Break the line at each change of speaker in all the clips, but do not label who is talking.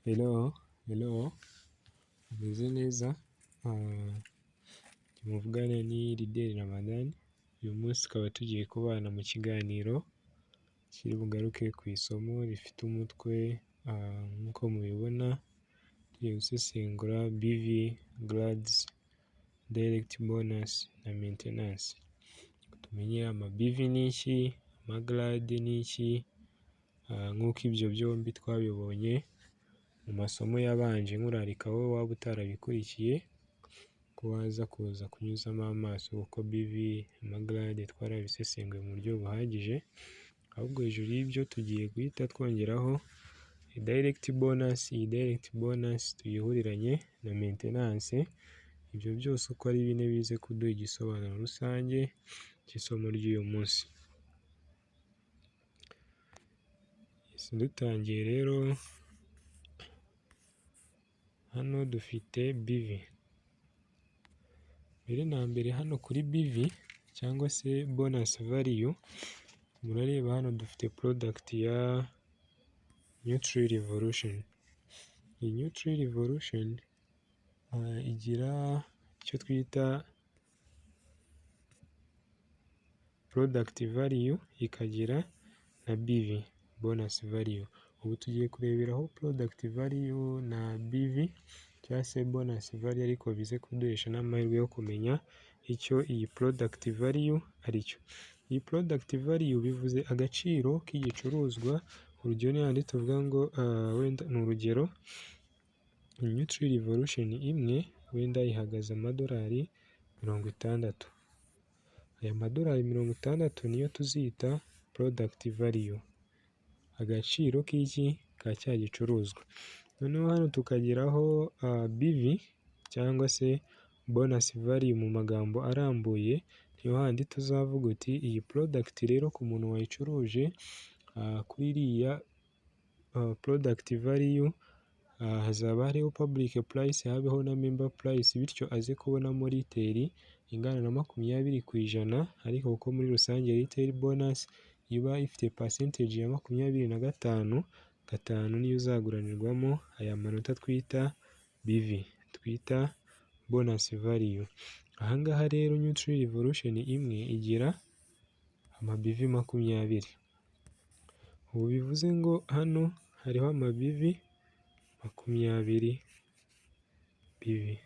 Hello, hello, umeze neza? Muvugana ni Leader Ramadhan, uyu munsi tukaba tugiye kubana mu kiganiro kiri bugaruke ku isomo rifite umutwe nk'uko mubibona, tugiye gusesengura BV, Grades, Direct Bonus na Maintenance. Tumenye ama BV ni iki, ama Grade ni iki, nk'uko ibyo byombi twabibonye mu masomo yabanje, nkurarika wowe waba utarabikurikiye ko waza kuza kunyuzamo amaso, kuko BV, ama Grade twarabisesenguye mu buryo buhagije, ahubwo hejuru y'ibyo tugiye guhita twongeraho Direct Bonus. Iyi Direct Bonus tuyihuriranye na Maintenance, ibyo byose uko ari bine bize kuduha igisobanuro rusange cy'isomo ry'uyu munsi. Dutangiye rero, hano dufite BV. Mbere na mbere hano kuri BV cyangwa se Bonus Value, murareba hano dufite product ya Nutri Revolution. Iyi Nutri Revolution igira icyo twita product value, ikagira na BV, Bonus Value. Ubu tugiye kureberaho product value na BV cyangwa se Bonus Value, ariko bize kuduhesha n'amahirwe yo kumenya icyo iyi product value ari cyo. Iyi product value bivuze agaciro k'igicuruzwa, urugero ni hahandi tuvuga ngo wenda ni urugero, Nutri Revolution imwe wenda ihagaze $60. Aya $60 niyo tuzita product value, agaciro k'iki? Ka cya gicuruzwa. Noneho hano tukageraho BV cyangwa se Bonus Value mu magambo arambuye, niho handi tuzavuga uti iyi product rero ku muntu wayicuruje kuri iriya product value, hazaba hariho public price, habeho na member price, bityo aze kubonamo retail ingana na 20%, ariko kuko muri rusange retail bonus iba ifite percentage ya 25, gatanu niyo uzaguranirwamo aya manota twita BV, twita Bonus Value. Aha ngaha rero Nutri Revolution imwe igira ama BV 20. Ubu bivuze ngo hano hariho ama BV 20 BV.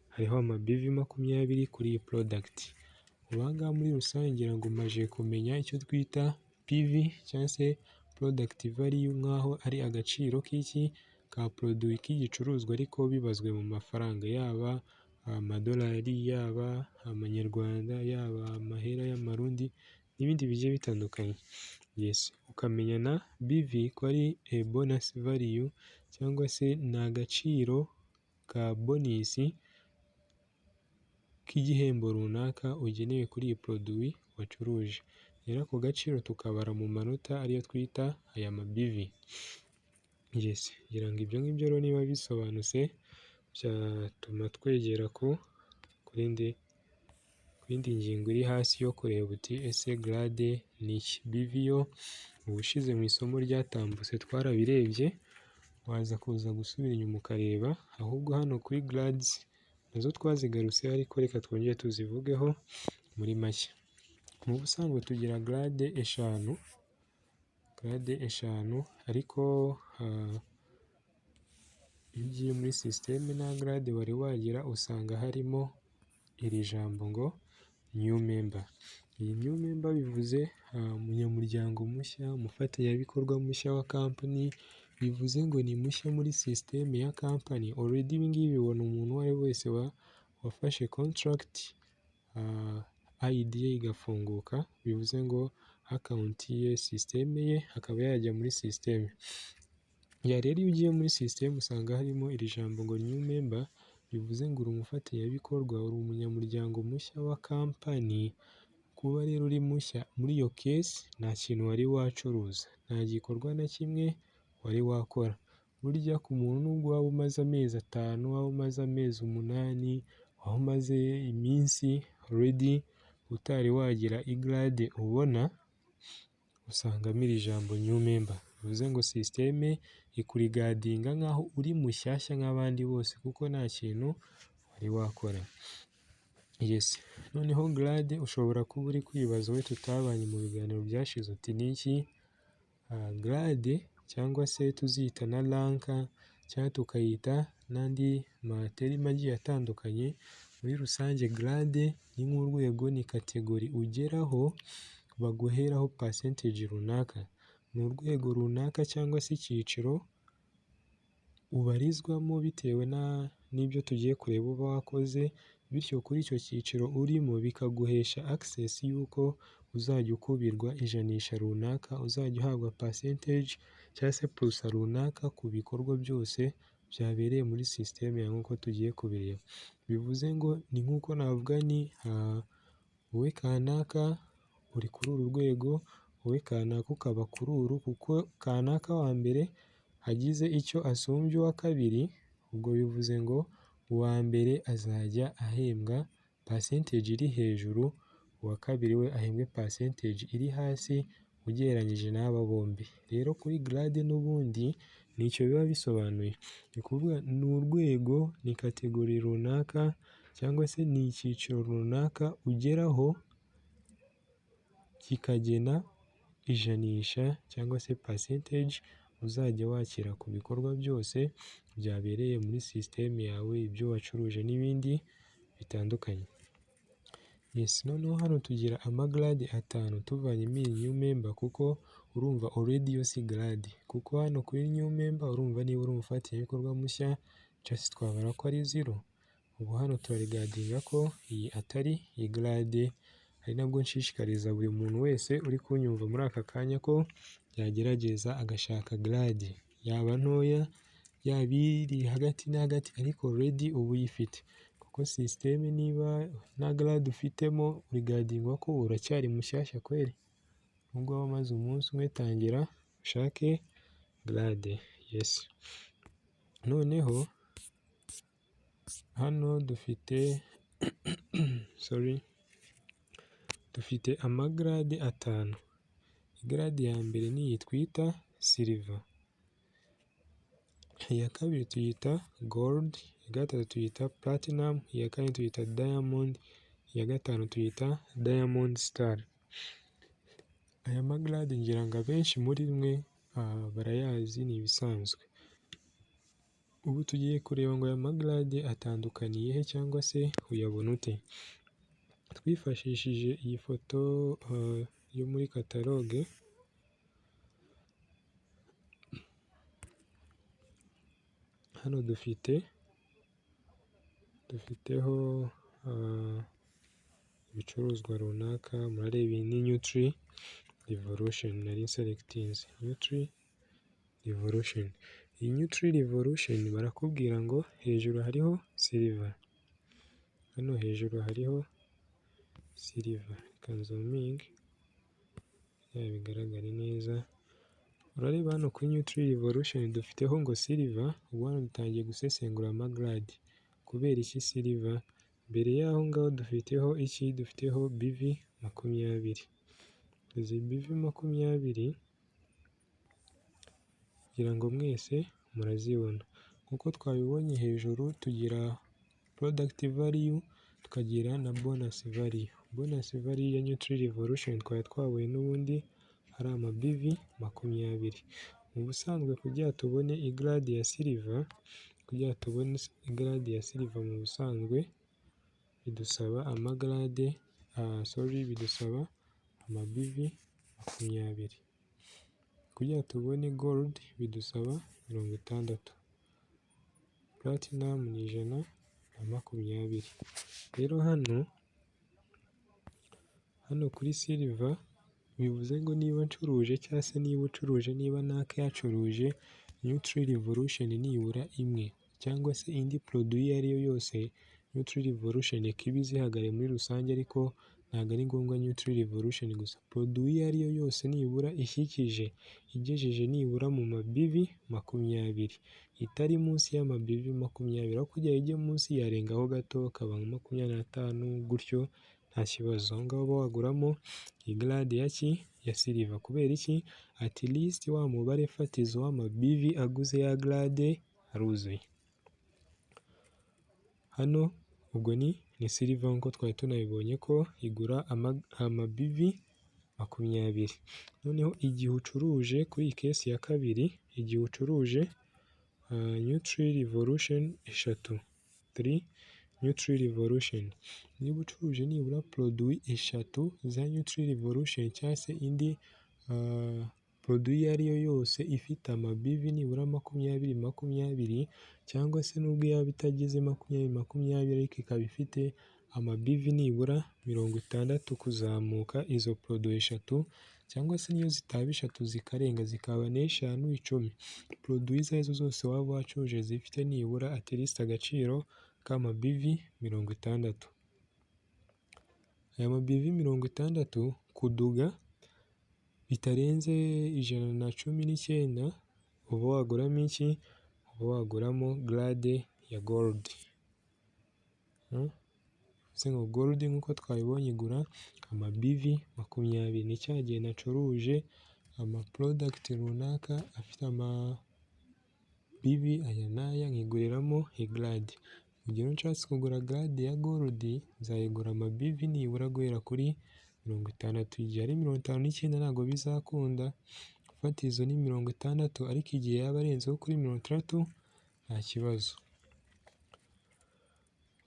Hariho ama BV 20 kuri iyi product. Ubu aha ngaha muri rusange ngira ngo umaze kumenya icyo twita PV cyangwa se product value, nk'aho ari agaciro k'iki? Ka produit, k'igicuruzwa, ariko bibazwe mu mafaranga, yaba amadolari, yaba amanyarwanda, yaba amahera y'amarundi n'ibindi bigiye bitandukanye. Yes, ukamenya na BV ko ari bonus value cyangwa se ni agaciro ka bonus k'igihembo runaka ugenewe kuri iyi produit wacuruje. Rero ako gaciro tukabara mu manota ariyo twita aya ma BV. Yes, ngira ngo ibyo ngibyo rero niba bisobanutse byatuma twegera ku yindi ngingo iri hasi yo kureba uti ese grade ni iki? BV yo ubushize mu isomo ryatambutse twarabirebye, waza kuza gusubira inyuma ukareba, ahubwo hano kuri grades nazo twazigarutseho, ariko reka twongere tuzivugeho muri make. Mu busanzwe tugira grade eshanu, grade eshanu, ariko iyo ugiye muri système nta grade wari wagira, usanga harimo iri jambo ngo new member. Iyi new member bivuze umunyamuryango mushya, umufatanyabikorwa mushya wa company, bivuze ngo ni mushya muri système ya company. Already ibi ngibi bibona umuntu uwo ari we wese wafashe contract, ID ye igafunguka, bivuze ngo account ye, système ye akaba yajya muri système. Rero iyo ugiye muri système usanga harimo iri jambo ngo new member, bivuze ngo uri umufatanyabikorwa, uri umunyamuryango mushya wa company. Kuba rero uri mushya muri iyo case, nta kintu wari wacuruza, nta gikorwa na kimwe wari wakora. Burya ku muntu nubwo waba umaze amezi 5, waba umaze amezi 8, waba umaze iminsi already utari wagira i grade ubona, usangamo iri jambo new member. Bivuze ngo uri umunyamuryango mushya wa company. Bivuze ngo système ikuregardinga nk'aho uri mushyashya nk'abandi bose, kuko nta kintu wari wakora. Yes, noneho grade, ushobora kuba uri kwibaza, wowe tutabanye mu biganiro byashize, uti ni iki grade, cyangwa se tuzita na rank, cyangwa tukayita n'andi ma terme agiye atandukanye. Muri rusange grade ni nk'urwego, ni category ugeraho baguheraho percentage runaka. Ni urwego runaka cyangwa se icyiciro ubarizwamo bitewe n'ibyo tugiye kureba uba wakoze, bityo kuri icyo cyiciro urimo bikaguhesha access y'uko uzajya ukubirwa ijanisha runaka, uzajya uhabwa percentage cyangwa se pourcent runaka ku bikorwa byose byabereye muri système yawe nk'uko tugiye kubireba. Bivuze ngo ni nk'uko navuga ni wowe kanaka uri kuri uru rwego, wowe kanaka ukaba kuri uru, kuko kanaka wa mbere agize icyo asumbya uwa kabiri, ubwo bivuze ngo uwa mbere azajya ahembwa percentage iri hejuru, uwa kabiri we ahembwe percentage iri hasi ugereranyije n'aba bombi. Rero kuri grade n'ubundi nicyo biba bisobanuye. Ni ukuvuga ni urwego, ni category runaka cyangwa se ni icyiciro runaka ugeraho kikagena ijanisha cyangwa se percentage uzajya wakira ku bikorwa byose byabereye muri système yawe, ibyo wacuruje n'ibindi bitandukanye. Yes, noneho hano tugira ama grade atanu tuvanyemo iyi new member, kuko urumva already yo si grade, kuko hano kuri new member urumva niba uri umufatanyabikorwa mushya, just twabara ko ari zero. Ubu hano turaregardinga ko iyi atari grade, ari nabwo nshishikariza buri muntu wese uri kunyumva muri aka kanya ko yagerageza agashaka grade, yaba ntoya, yaba iri hagati na hagati, ariko already uba uyifite, kuko système niba nta grade ufitemo uregardingwa ko uracyari mushyashya kweri, nubwo waba umaze umunsi umwe, tangira ushake grade. Yes, noneho hano dufite, sorry, dufite ama grade atanu. Grade ya mbere ni iyi twita silver, iya kabiri tuyita gold, iya gatatu tuyita platinum, iya kane tuyita diamond, iya gatanu tuyita diamond star. Aya ma grade ngira ngo abenshi muri mwe barayazi, ni ibisanzwe. Ubu tugiye kureba ngo aya ma grade atandukaniye he cyangwa se uyabona ute? Twifashishije iyi foto yo muri catalogue, hano dufiteho ibicuruzwa runaka, murareba iyi ni Nutri Revolution nari nselectinze, Nutri Revolution. Iyi Nutri Revolution barakubwira ngo hejuru hariho silver, hano hejuru hariho silver, reka nzoominge kugira bigaragare neza. Urareba hano kuri Nutri Revolution dufiteho ngo silver, ubu hano dutangiye gusesengura ama grade. Kubera iki silver? Mbere y'aho ngaho dufiteho iki? Dufiteho BV 20. Izi BV 20 ngira ngo mwese murazibona. Nk'uko twabibonye hejuru tugira product value, tukagira na bonus value. Bonus value ya Nutri Revolution twari twabonye n'ubundi ari ama BV 20. Mu busanzwe kugira tubone i grade ya silver, kugira tubone i grade ya silver mu busanzwe bidusaba ama grade, sorry, bidusaba ama BV 20. Kugira tubone gold bidusaba 60. Platinum ni 120. Rero hano kuri silver bivuze ngo niba ncuruje cyangwa se niba ucuruje, niba naka yacuruje Nutri Revolution nibura imwe cyangwa se indi produit iyo ari yo yose, Nutri Revolution iba izihagarariye muri rusange, ariko ntabwo ari ngombwa Nutri Revolution gusa, produit iyo ari yo yose nibura ishyikije, igejeje nibura mu ma BV 20, itari munsi y'ama BV 20, aho kugira ijye munsi yarengaho gato akaba nka 25 gutyo, nta nta kibazo. Aho ngaho uba waguramo iyi grade ya ki? Ya silver. Kubera iki? At least wa mubare fatizo w'ama BV aguze ya grade aruzuye. Hano ubwo ni silver, nk'uko twari tunabibonye ko igura ama BV 20. Noneho igihe ucuruje kuri iyi case ya kabiri, igihe ucuruje Nutri Revolution eshatu, three Nutri Revolution, niba ucuruje nibura produit eshatu za Nutri Revolution cyangwa se indi produit iyo ari yo yose ifite ama BV nibura 20 20, cyangwa se nubwo yaba itageze 20 20 ariko ikaba ifite ama BV nibura 60 kuzamuka, izo produit eshatu, cyangwa se niyo zitaba eshatu zikarenga zikaba n'eshanu, 10, produit izo arizo zose waba wacuruje zifite nibura at least agaciro k'ama BV 60. Aya ma BV 60 kuduga bitarenze 119, uba waguramo iki? Uba waguramo grade ya gold. Bivuze ngo gold, nk'uko twabibonye, igura ama BV 20. Ni cya gihe nacuruje ama product runaka afite ama BV aya n'aya, nkiguriramo grade. Mu gihe nshatse kugura grade ya gold, nzayigura ama BV nibura guhera kuri 60. Igihe ari 59 ntabwo bizakunda, fatizo ni 60, ariko igihe yaba arenzeho kuri 60 nta kibazo.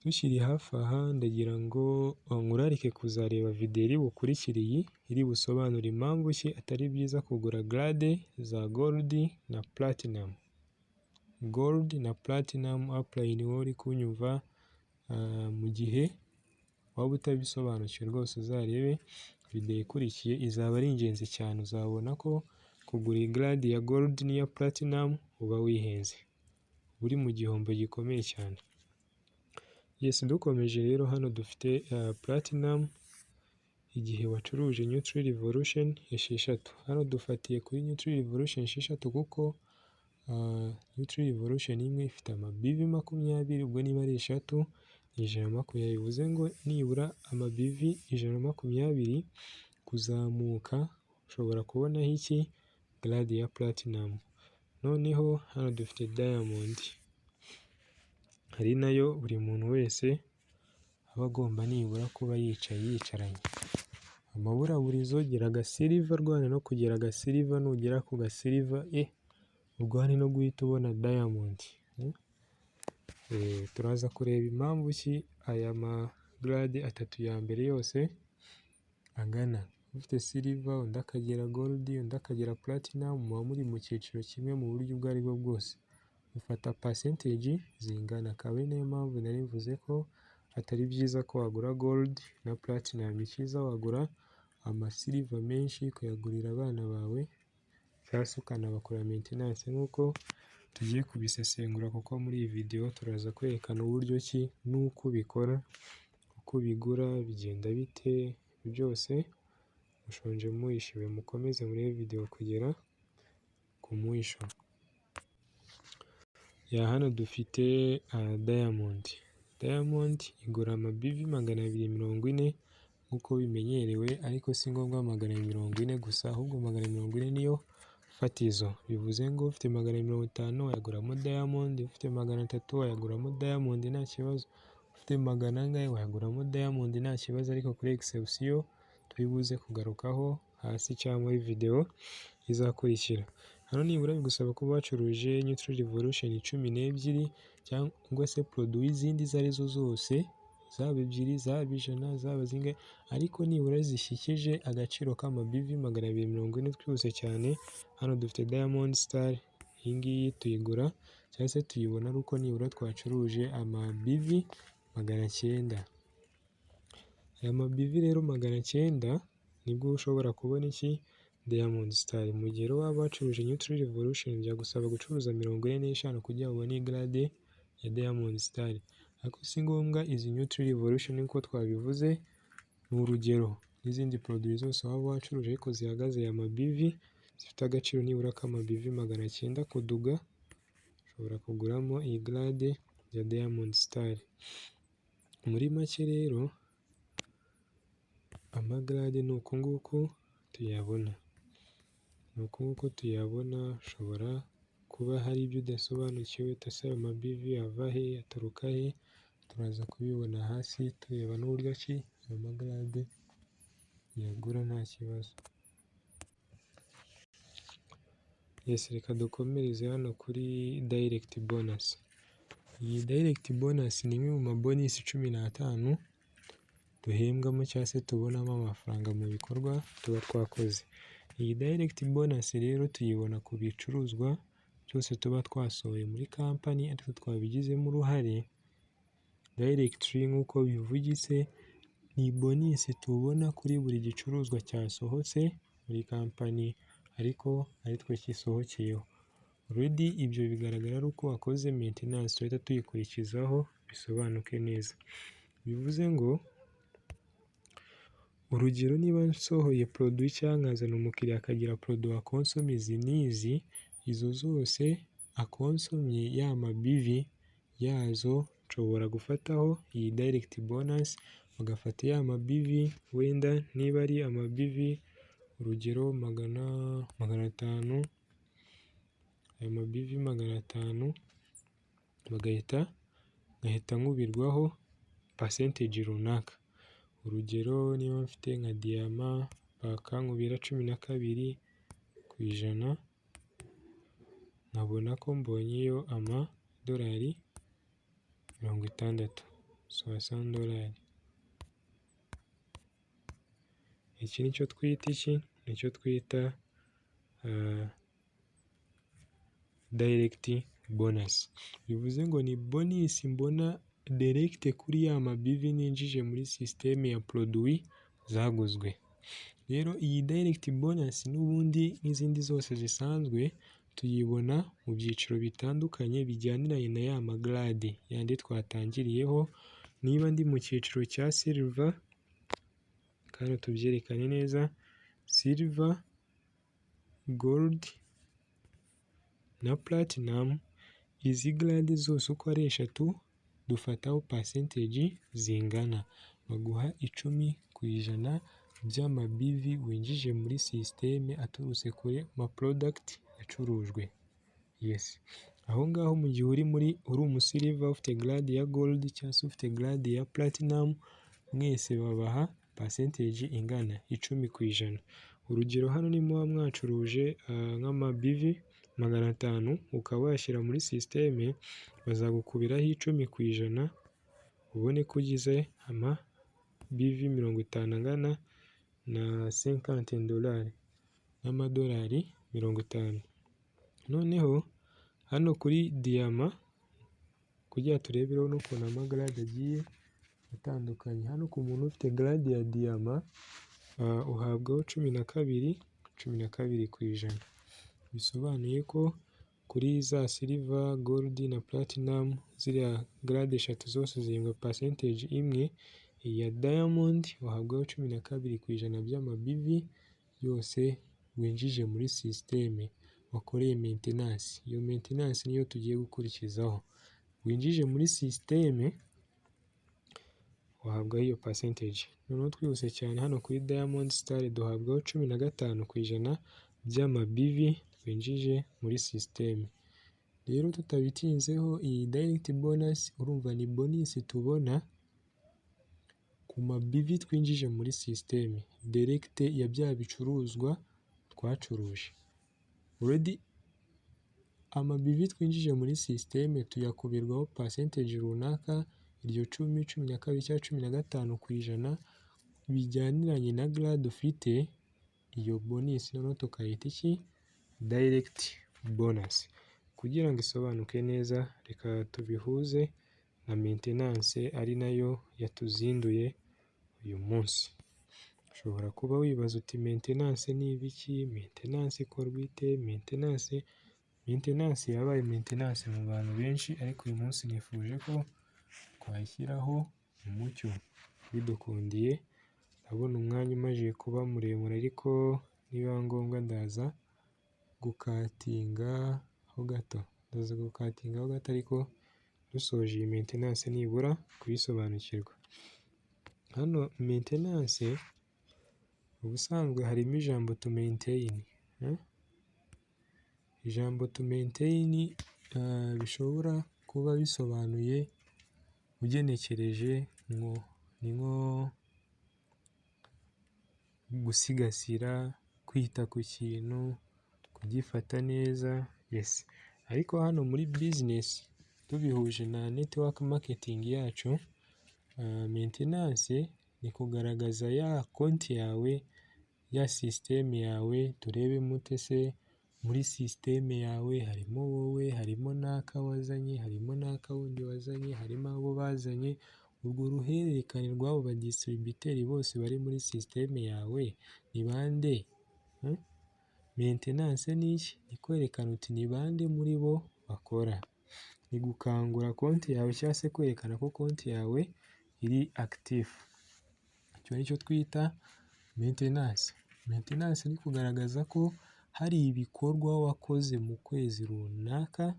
Tukiri hafi aha, ndagira ngo nkurarike kuzareba video iri bukurikire iyi, iri busobanure impamvu ki atari byiza kugura grade za gold na platinum. Gold na platinum upline, wowe uri kunyumva, mu gihe waba utabisobanukiwe rwose uzarebe video ikurikiye, izaba ari ingenzi cyane. Uzabona ko kugura iyi grade ya gold n'iya platinum uba wihenze, uri mu gihombo gikomeye cyane. Yes, dukomeje rero, hano dufite platinum, igihe wacuruje Nutri Revolution esheshatu. Hano dufatiye kuri Nutri Revolution esheshatu kuko Nutri Revolution imwe ifite ama BV 20, ubwo niba ari eshatu ni 120, bivuze ngo nibura ama BV 120 kuzamuka ushobora kubonaho iki? Grade ya platinum. Noneho hano dufite diamond, ari nayo buri muntu wese aba agomba nibura kuba yicaye yicaranye. Amaburaburizo, gira aga silver, rwana no kugira aga silver, nugera ku ga silver urwane no guhita ubona diamond. Turaza kureba impamvu ki aya ma grade atatu ya mbere yose angana. Ufite silver, undi akagira gold, undi akagira platinum, muba muri mu cyiciro kimwe mu buryo ubwo aribwo bwose. Mufata percentage zingana, akaba ari nayo mpamvu nari mvuze ko atari byiza ko wagura gold na platinum. Icyiza wagura ama silver menshi ukayagurira abana bawe cyangwa se ukanabakorera maintenance, nk'uko tugiye kubisesengura, kuko muri iyi video turaza kwerekana uburyo ki n'uko ubikora, uko ubigura, bigenda bite, byose mushonje muhishiwe, mukomeze murebe video kugera ku mwisho. Ya, hano dufite diamond. Diamond igura ama BV 240 nk'uko bimenyerewe, ariko si ngombwa 240 gusa, ahubwo 240 niyo fatizo. Bivuze ngo ufite 250 wayaguramo diamond, ufite 300 wayaguramo diamond nta kibazo, ufite magana angahe wayaguramo diamond nta kibazo, ariko kuri exception turi buze kugarukaho hasi cyangwa muri video izakurikira. Hano nibura bigusaba kuba wacuruje Nutri Revolution 12 cyangwa se produit izindi izo arizo zose, zaba ebyiri, zaba 100, zaba zingahe, ariko nibura zishyikije agaciro k'ama BV 240. Twihuse cyane, hano dufite Diamond Star, iyi ngiyi tuyigura cyangwa se tuyibona ari uko nibura twacuruje ama BV 900. Aya ma BV rero 900 nibwo ushobora kubona iki? Diamond Star. Mu gihe rero waba wacuruje Nutri Revolution, byagusaba gucuruza 45 kugira ngo ubone grade ya Diamond Star. Ariko si ngombwa izi Nutri Revolution, nk'uko twabivuze ni urugero, n'izindi produit zose waba wacuruje ariko zihagaze aya ma BV, zifite agaciro nibura k'ama BV 900 kuduga, ushobora kuguramo iyi grade ya Diamond Star. Muri make rero Amagrade ni uku nguku tuyabona, ni uku nguku tuyabona. Ushobora kuba hari ibyo udasobanukiwe, ese ayo ma BV ava he, aturuka he? Turaza kubibona hasi tureba n'uburyo ki ayo magrade uyagura nta kibazo. Yes, reka dukomereze hano kuri direct bonus. Iyi direct bonus ni imwe mu mabonus 15 duhembwamo cyangwa se tubonamo amafaranga mu bikorwa tuba twakoze. Iyi direct bonus rero tuyibona ku bicuruzwa byose tuba twasohoye muri company ariko twabigizemo uruhare. Directly, nk'uko bivugitse, ni bonus tubona kuri buri gicuruzwa cyasohotse muri company ariko ari twe gisohokeyeho. Already ibyo bigaragara ari uko wakoze maintenance, tuhita tuyikurikizaho bisobanuke neza. Bivuze ngo urugero, niba nsohoye produit cyangwa nkazana umukiriya akagira produit akonsomye izi n'izi, izo zose akonsomye, ya ma BV yazo nshobora gufataho iyi direct bonus, bagafata ya ma BV, wenda niba ari ama BV urugero 500, ayo ma BV 500 bagahita ngahita nkubirwaho percentage runaka. Urugero, niba mfite nka diamond bakankubira 12%, nkabona ko mbonyeyo amadolari 60, $60. Iki nicyo twita iki? Nicyo twita direct bonus. Bivuze ngo ni bonus mbona direct kuri ya ma BV ninjije muri système ya produit zaguzwe. Rero iyi direct bonus n'ubundi nk'izindi zose zisanzwe tuyibona mu byiciro bitandukanye bijyaniranye na ya magrade yandi twatangiriyeho. Niba ndi mu cyiciro cya silver, kandi tubyerekane neza, silver, gold na platinum, izi grade zose uko ari eshatu dufataho percentage zingana. Baguha 10% by'ama BV winjije muri système aturutse kuri ma product yacurujwe. Yes. Aho ngaho mu gihe uri muri uri umusilver ufite grade ya gold cyangwa se ufite grade ya platinum, mwese babaha percentage ingana 10%. Urugero, hano nimuba mwacuruje nk'ama BV 500 ukaba wayashyira muri système, bazagukubiraho 10% ubone ko ugize ama BV 50 angana na $50, n'amadolari 50. Noneho hano kuri diamond, kugira turebereho n'ukuntu amagrade agiye atandukanye. Hano ku muntu ufite grade ya diamond uhabwaho 12, 12%. Bisobanuye ko kuri za silver, gold na platinum, ziriya grade eshatu zose zihembwa percentage imwe, iya diamond uhabwaho 12% by'ama BV yose winjije muri système wakoreye maintenance. Iyo maintenance niyo tugiye gukurikizaho. Winjije muri système uhabwaho iyo percentage. Noneho twihuse cyane, hano kuri diamond star duhabwaho 15% by'ama BV twinjije muri système. Rero tutabitinzeho, iyi direct bonus urumva ni bonus tubona ku ma BV twinjije muri système direct ya bya bicuruzwa twacuruje. Already ama BV twinjije muri système tuyakubirwaho percentage runaka, iryo 10, 12 cyangwa 15% bijyaniranye na grade ufite, iyo bonus noneho tukayita iki? Direct bonus. Kugira ngo isobanuke neza, reka tubihuze na maintenance ari nayo yatuzinduye uyu munsi. Ushobora kuba wibaza uti: "Maintenance ni ibiki? Maintenance ikorwa ite?" Maintenance yabaye maintenance mu bantu benshi, ariko uyu munsi nifuje ko twayishyiraho umucyo bidukundiye. Ndabona umwanya umaze kuba muremure, ariko nibiba ngombwa ndaza gukatinga ho gato, ndaza gukatingaho gato, ariko dusoje iyi maintenance nibura kuyisobanukirwa. Hano maintenance Ubusanzwe harimo ijambo to maintain. Ijambo to maintain bishobora kuba bisobanuye, ugenekereje, ngo ni nko gusigasira, kwita ku kintu, kugifata neza, yes. Ariko hano muri business, tubihuje na network marketing yacu, maintenance ni kugaragaza ya konti yawe, ya system yawe. Turebe mute se? Muri system yawe harimo wowe, harimo n'aka wazanye, harimo n'aka wundi wazanye, harimo abo bazanye. Urwo ruhererekane rw'abo ba distributeur bose bari muri system yawe ni bande? Maintenance ni iki? Ni kwerekana uti ni bande muri bo bakora, ni gukangura konti yawe cyangwa se kwerekana ko konti yawe iri active. Icyo nicyo twita maintenance. Maintenance ni kugaragaza ko hari ibikorwa wakoze mu kwezi runaka,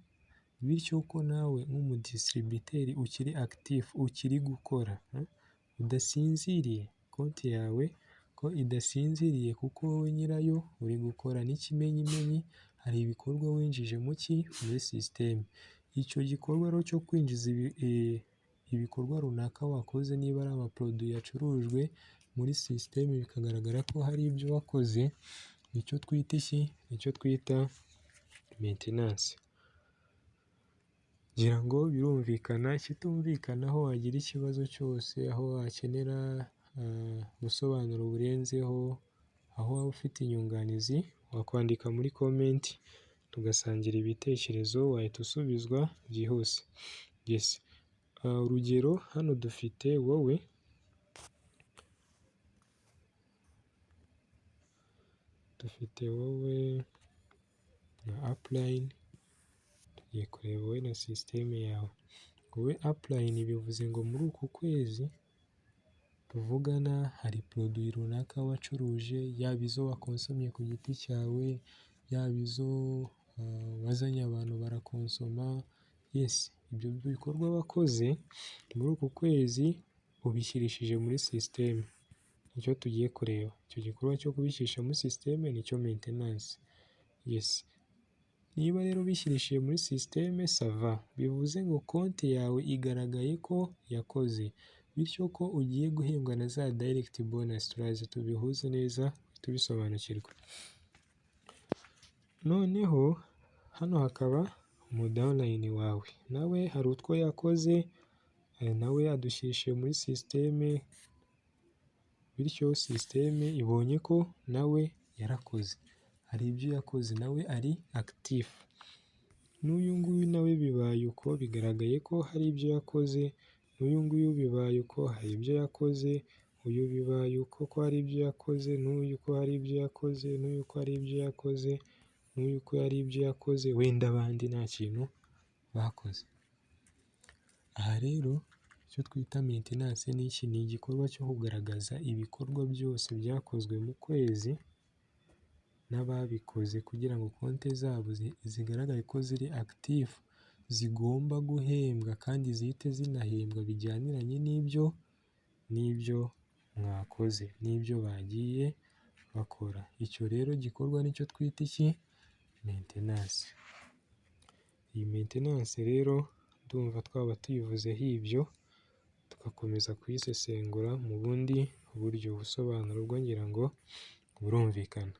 bityo ko nawe nk'umu distributeur ukiri active, ukiri gukora, udasinziriye, konti yawe ko idasinziriye kuko wowe nyirayo uri gukora. N'ikimenyimenyi, hari ibikorwa winjije mu ki? Muri system. Icyo gikorwa rero cyo kwinjiza ibikorwa runaka wakoze, niba ari ama produits yacurujwe muri system, bikagaragara ko hari ibyo wakoze, nicyo twita iki? Nicyo twita maintenance. Ngira ngo birumvikana. Ikitumvikana, aho wagira ikibazo cyose, aho wakenera ubusobanuro burenzeho, aho waba ufite inyunganizi, wakwandika muri comment tugasangira ibitekerezo, wahita usubizwa byihuse. Yes. Urugero hano dufite wowe na upline, tugiye kureba wowe na system yawe. Wowe upline, bivuze ngo muri uku kwezi tuvugana hari produit runaka wacuruje, yaba izo wakonsomye ku giti cyawe, yaba izo wazanye abantu barakonsoma, yes, ibyo bikorwa wakoze muri uku kwezi ubishyirishije muri system, nicyo tugiye kureba. Icyo gikorwa cyo kubishyirisha muri system nicyo maintenance. Yes. Niba rero ubishyirishije muri system, ça va, bivuze ngo konti yawe igaragaye ko yakoze, bityo ko ugiye guhembwa na za direct bonus. Turaza tubihuze neza tubisobanukirwe. Noneho hano hakaba umu downline wawe, nawe hari utwo yakoze, nawe yadushyirishije muri system, bityo system ibonye ko nawe yarakoze, hari ibyo yakoze, nawe ari active. N'uyu nguyu nawe bibaye uko, bigaragaye ko hari ibyo yakoze, n'uyu nguyu bibaye uko, hari ibyo yakoze, uyu bibaye uko ko hari ibyo yakoze, n'uyu ko hari ibyo yakoze, n'uyu ko hari ibyo yakoze, n'uyu ko hari ibyo yakoze, wenda abandi nta kintu bakoze. Aha rero icyo twita maintenance ni iki? Ni igikorwa cyo kugaragaza ibikorwa byose byakozwe mu kwezi n'ababikoze, kugira ngo konti zabo zigaragare ko ziri active, zigomba guhembwa kandi zihite zinahembwa bijyaniranye n'ibyo mwakoze n'ibyo bagiye bakora. Icyo rero gikorwa nicyo twita iki? Maintenance. Iyi maintenance rero ndumva twaba tuyivuzeho ibyo, tugakomeza kuyisesengura mu bundi buryo. Ubusobanuro bwo ngira ngo burumvikana.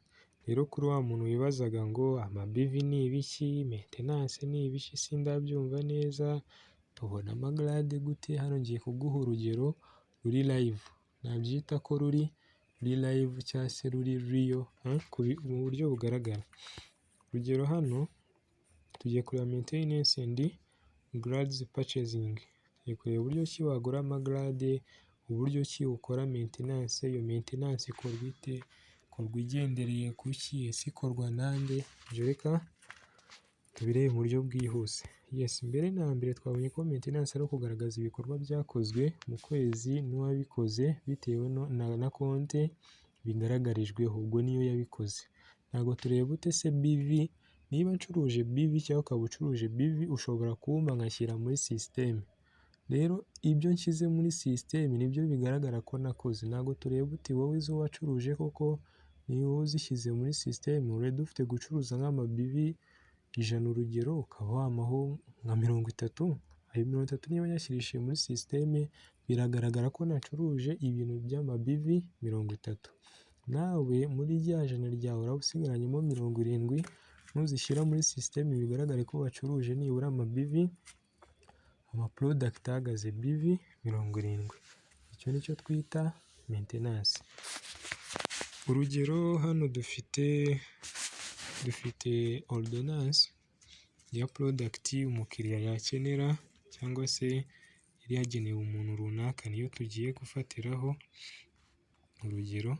Rero kuri wa muntu wibazaga ngo ama BV ni ibiki, maintenance ni ibiki, sindabyumva neza, tubona ama grade gute? Hano ngiye kuguha urugero ruri live, nabyita ko ruri live cyangwa se ruri real mu buryo bugaragara. Urugero hano tugiye kureba maintenance and grades purchasing, tugiye kureba uburyo ki wagura ama grade, uburyo ki ukora maintenance, iyo maintenance ikorwa ite, ikorwa igendereye ku ki, ese ikorwa nande? Ibyo reka tubirebe mu buryo bwihuse. Yes, mbere na mbere twabonye ko maintenance ari ukugaragaza ibikorwa byakozwe mu kwezi n'uwabikoze bitewe na konti bigaragarijweho, ubwo niyo yabikoze. Ntabwo tureba ute se BV? Niba ncuruje BV cyangwa ukaba ucuruje BV, ushobora kumpa nkashyira muri system. Rero ibyo nshyize muri système nibyo bigaragara ko nakoze. Ntabwo tureba uti wowe izo wacuruje koko niba uzishyize muri système. Already ufite gucuruza nk'ama BV 100, urugero, ukaba wampaho nka 30. Ayo 30 niba nyashyirishije muri système, biragaragara ko nacuruje ibintu by'ama BV 30. Nawe muri rya jana ryawe uraba usigaranyemo 70, nuzishyira muri système bigaragare ko wacuruje nibura ama BV, ama product ahagaze BV 70. Icyo nicyo twita maintenance. Urugero, hano dufite ordonnance ya product umukiriya yakenera cyangwa se yari yagenewe umuntu runaka, niyo tugiye gufatiraho urugero.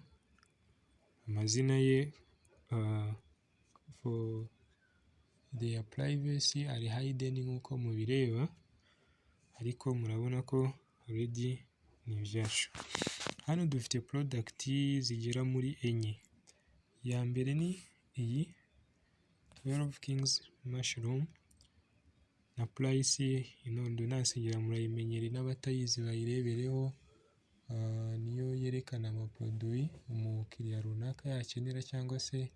Amazina ye, for their privacy, ari hidden nk'uko mubireba, ariko murabona ko already ni ibyacu. Hano dufite product zigera muri enye. Iya mbere ni iyi 12 Kings Mushroom na price. Ino ordonnance ngira murayimenyereye, n'abatayizi bayirebereho, niyo yerekana ama produit umukiriya runaka yakenera cyangwa se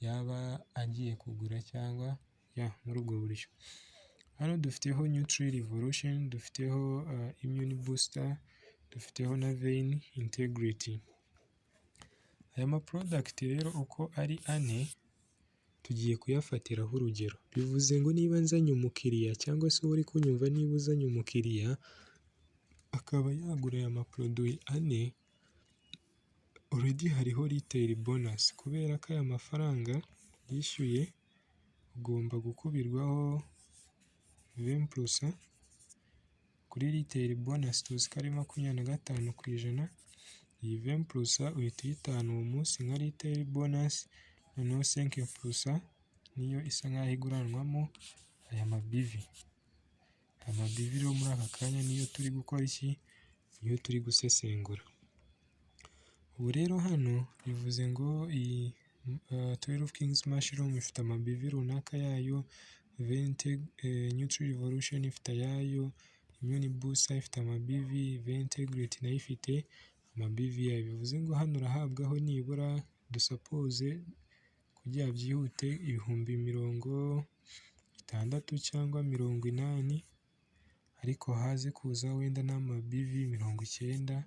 yaba agiye kugura cyangwa ya muri ubwo buryo. Hano dufiteho Nutri Revolution, dufiteho Immune Booster, dufiteho na Vein Integrity. Aya ma product rero uko ari ane tugiye kuyafatiraho urugero. Bivuze ngo niba nzanye umukiriya cyangwa se wowe uri kunyumva, niba uzanye umukiriya akaba yagura aya ma produit ane, already hariho retail bonus, kubera ko aya mafaranga yishyuye ugomba gukubirwaho 20% kuri retail bonus, tuzi ko ari 25%. Iyi 20% uhita uyitahana uwo munsi nka retail bonus, noneho 5% niyo isa nkaho iguranwamo aya ma BV. Aya ma BV rero muri aka kanya niyo turi gukora iki? Niyo turi gusesengura. Ubu rero hano bivuze ngo iyi 12 Kings Mushroom ifite ama BV runaka yayo, Nutri Revolution ifite ayayo, Immune Booster ifite ama BV, Vein Integrity nayo ifite ama BV yayo. Bivuze ngo hano urahabwaho nibura, dusuppose kugira byihute, 60,000 cyangwa 80,000, ariko haze kuza wenda n'ama BV 90.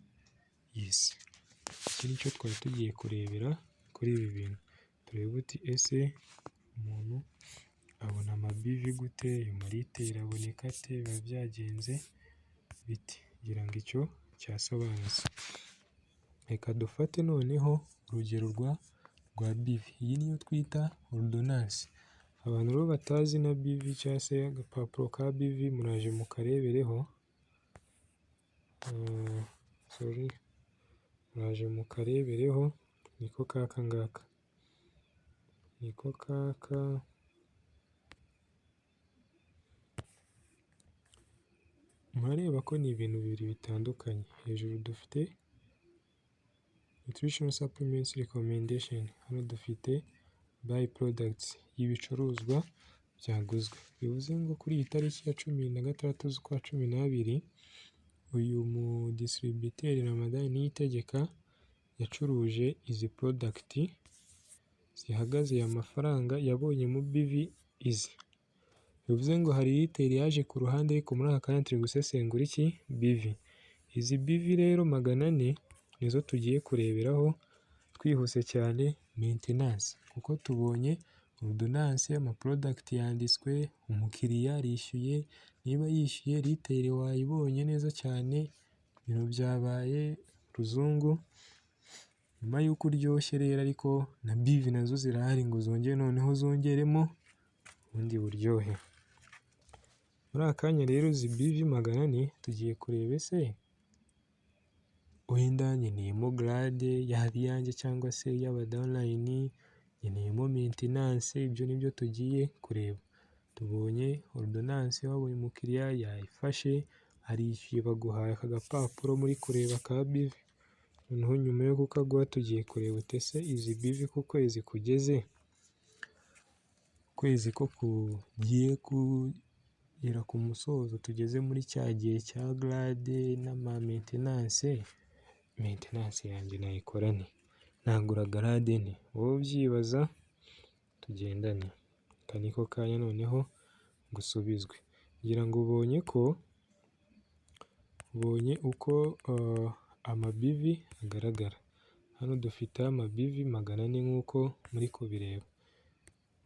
Yes, iki nicyo twari tugiye kurebera kuri ibi bintu. Turebe uti ese umuntu abona ama BV gute, ayo ma retail aboneka ate, biba byagenze bite? Ngira ngo icyo cyasobanutse. Reka dufate noneho urugero rwa BV. Iyi niyo twita ordonnance. Abantu rero batazi na BV cyangwa se agapapuro ka BV, muraje mukarebereho, sorry, muraje mukarebereho, niko kaka ngaka, niko kaka. Murareba ko ni ibintu bibiri bitandukanye. Hejuru dufite nutritional supplements recommendation, hano dufite buy products y'ibicuruzwa byaguzwe. Bivuze ngo kuri iyi tariki ya 16 z'ukwa 12, uyu mu distributeur Ramadhan Niyitegeka yacuruje izi product zihagaze aya mafaranga, yabonyemo BV izi. Bivuze ngo hari retail yaje ku ruhande, ariko muri aka kanya turi gusesengura iki? BV. Izi BV rero 400 nizo tugiye kureberaho twihuse cyane maintenance, kuko tubonye ordonnance, ama product yanditswe, umukiriya arishyuye, niba yishyuye retail wayibonye neza cyane, ibintu byabaye ruzungu. Nyuma y'uko uryoshye rero, ariko na BV nazo zirahari ngo zongere noneho zongeremo ubundi buryohe. Muri aka kanya rero izi BV 400 tugiye kureba ese wenda nkeneyemo grade, yaba iyanjye cyangwa se iy'aba downline, nkeneyemo maintenance, ibyo nibyo tugiye kureba. Tubonye ordonnance, wabonye umukiriya yayifashe, arishyuye, baguhaye aka gapapuro muri kureba ka BV. Noneho nyuma yo kukaguha tugiye kureba uti ese izi BV ku kwezi kugeze, ukwezi ko kugiye kugera ku musozo, tugeze muri cya gihe cya grade n'ama maintenance, maintenance yanjye nayikora nte? Nagura grade nte? Wowe ubyibaza tugendane, aka niko kanya noneho ngo usubizwe. Ngira ngo ubonye ko ubonye uko ama BV agaragara. Hano dufiteho ama BV 400 nk'uko muri kubireba.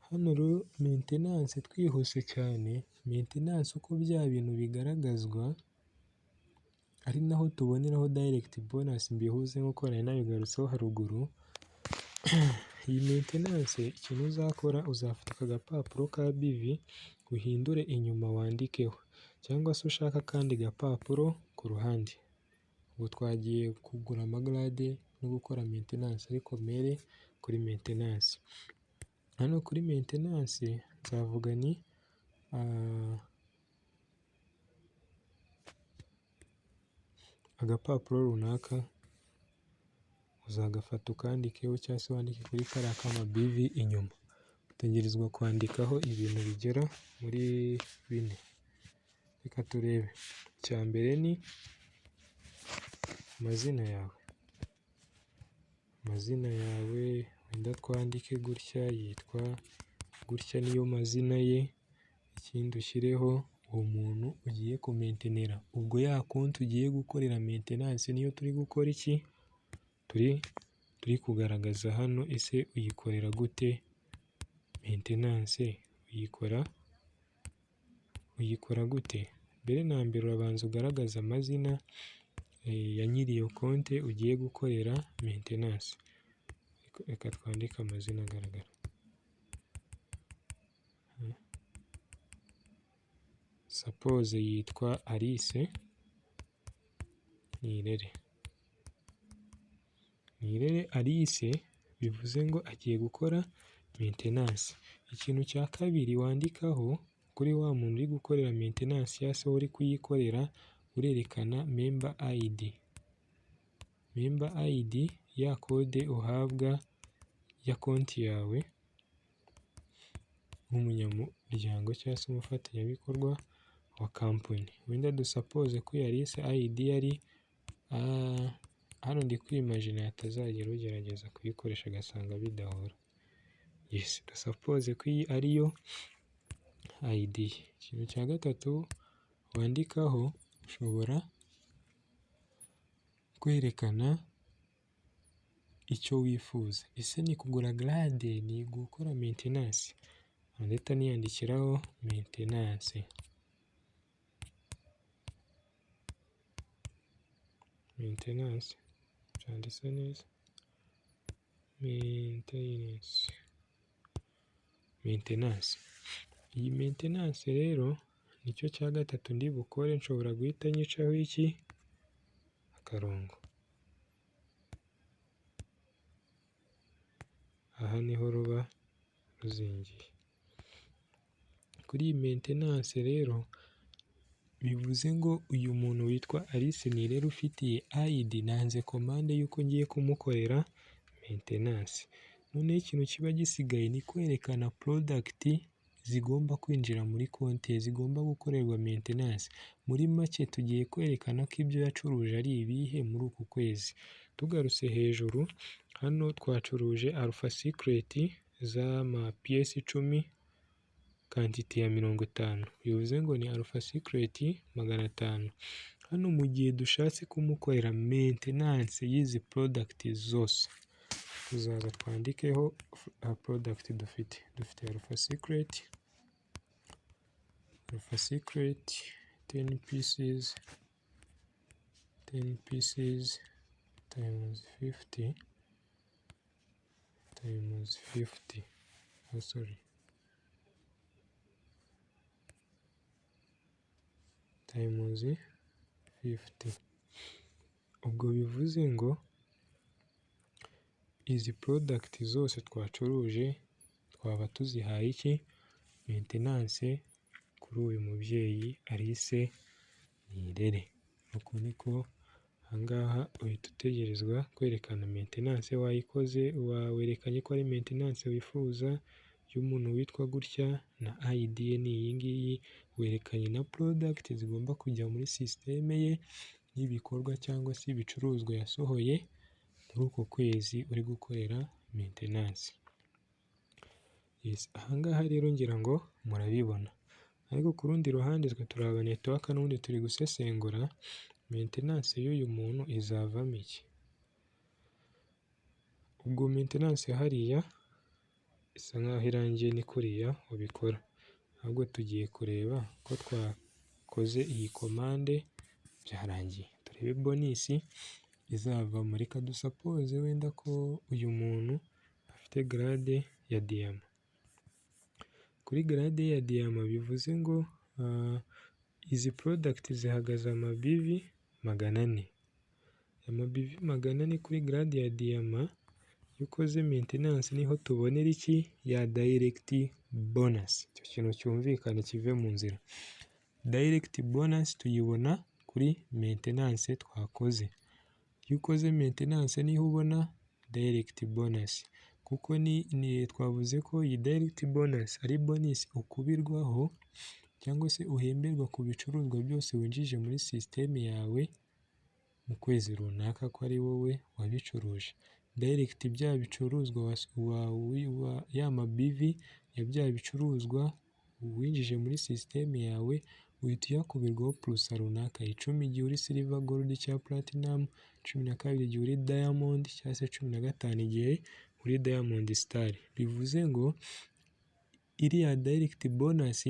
Hano rero maintenance, twihuse cyane, maintenance uko bya bintu bigaragazwa, ari naho tuboneraho direct bonus, mbihuze nk'uko nari nabigarutseho haruguru. Iyi maintenance, ikintu uzakora, uzafata aka gapapuro ka BV uhindure inyuma wandikeho, cyangwa se ushaka akandi gapapuro ku ruhande. Ubu twagiye kugura ama grade no gukora maintenance, ariko mpere kuri maintenance. Hano kuri maintenance nzavuga ni agapapuro runaka uzagafata ukandikeho, cyangwa se wandike kuri kariya k'ama BV inyuma. Utegerezwa kwandikaho ibintu bigera muri bine. Reka turebe. Icya mbere ni amazina yawe. Amazina yawe wenda twandike gutya, yitwa gutya, niyo mazina ye. Ikindi ushyireho uwo muntu ugiye kumaintenera. Ubwo ya konti ugiye gukorera maintenance niyo turi gukora iki? Turi kugaragaza hano. Ese uyikorera gute maintenance? Uyikora gute? Mbere na mbere urabanza ugaragaza amazina ya nyiri iyo konti ugiye gukorera maintenance. Reka twandike amazina agaragara. Suppose yitwa Alice Nirere. Nirere Alice, bivuze ngo agiye gukora maintenance. Ikintu cya kabiri wandikaho kuri wa muntu uri gukorera maintenance cyangwa se uri kuyikorera, urerekana member ID. Member ID, ya code uhabwa ya konti yawe nk'umunyamuryango cyangwa se umufatanyabikorwa wa company. Wenda dusuppose ko iyi Alice ID yari hano, ndi kwimagina hatazagira ugerageza kuyikoresha agasanga bidahura. Yes, dusuppose ko iyi ariyo ID. Ikintu cya gatatu wandikaho, ushobora kwerekana icyo wifuza. Ese ni kugura grade, ni gukora maintenance? Ndahita niyandikiraho maintenance. Maintenance byanditse neza? Maintenance. Maintenance. Iyi maintenance rero nicyo cya gatatu ndi bukore, nshobora guhita nyicaho iki? Akarongo. Aha niho ruba ruzingiye. Kuri iyi maintenance rero, bivuze ngo uyu muntu witwa Alice Nirere ufitiye ID, nanze commande y'uko ngiye kumukorera maintenance. Noneho ikintu kiba gisigaye ni kwerekana product zigomba kwinjira muri konti ye, zigomba gukorerwa maintenance. Muri make tugiye kwerekana ko ibyo yacuruje ari ibihe muri uku kwezi. Tugarutse hejuru, hano twacuruje Alpha Secret z'ama pièces 10, quantité ya 50, bivuze ngo ni Alpha Secret 500. Hano mu gihe dushatse kumukorera maintenance y'izi product zose, tuzaza twandikeho product dufite. Dufite Alpha Secret, Alpha Secret 10 pieces, 10 pieces times 50 times 50, oh sorry, times 50. Ubwo bivuze ngo izi product zose twacuruje twaba tuzihaye iki? Maintenance kuri uyu mubyeyi Alice Nirere. Uku niko aha ngaha uhita utegerezwa kwerekana maintenance wayikoze, werekanye ko ari maintenance wifuza. y'umuntu witwa gutya na ID ye ni iyi ngiyi, werekanye na product zigomba kujya muri system ye n'ibikorwa cyangwa se ibicuruzwa yasohoye muri uko kwezi uri gukorera maintenance. Aha ngaha rero ngira ngo murabibona, ariko ku rundi ruhande twe turi aba network, n'ubundi turi gusesengura maintenance y'uyu muntu izavamo iki? Ubwo maintenance ya hariya isa nkaho irangiye, ni kuriya ubikora, ahubwo tugiye kureba ko twakoze iyi commande byarangiye, turebe bonus izavamo. Reka dusuppose wenda ko uyu muntu afite grade ya diyama. Kuri grade ya diyama bivuze ngo izi product zihagaze ama BV 400. Ama BV 400 kuri grade ya diyama, iyo ukoze maintenance niho tubonera iki? Ya direct bonus. Icyo kintu cyumvikane kive mu nzira. Direct bonus tuyibona kuri maintenance twakoze. Iyo ukoze maintenance niho ubona direct bonus, kuko ni twavuze ko iyi direct bonus ari bonus ukubirwaho cyangwa se uhemberwa ku bicuruzwa byose winjije muri system yawe mu kwezi runaka ko ari wowe wabicuruje. Direct bya bicuruzwa, ya ma BV ya bya bicuruzwa winjije muri system yawe, uhita uyakubirwaho pourcent runaka: 10 igihe uri silver, gold cyangwa platinum, 12 igihe uri diamond, cyangwa se 15 igihe uri diamond star. Bivuze ngo iriya direct bonus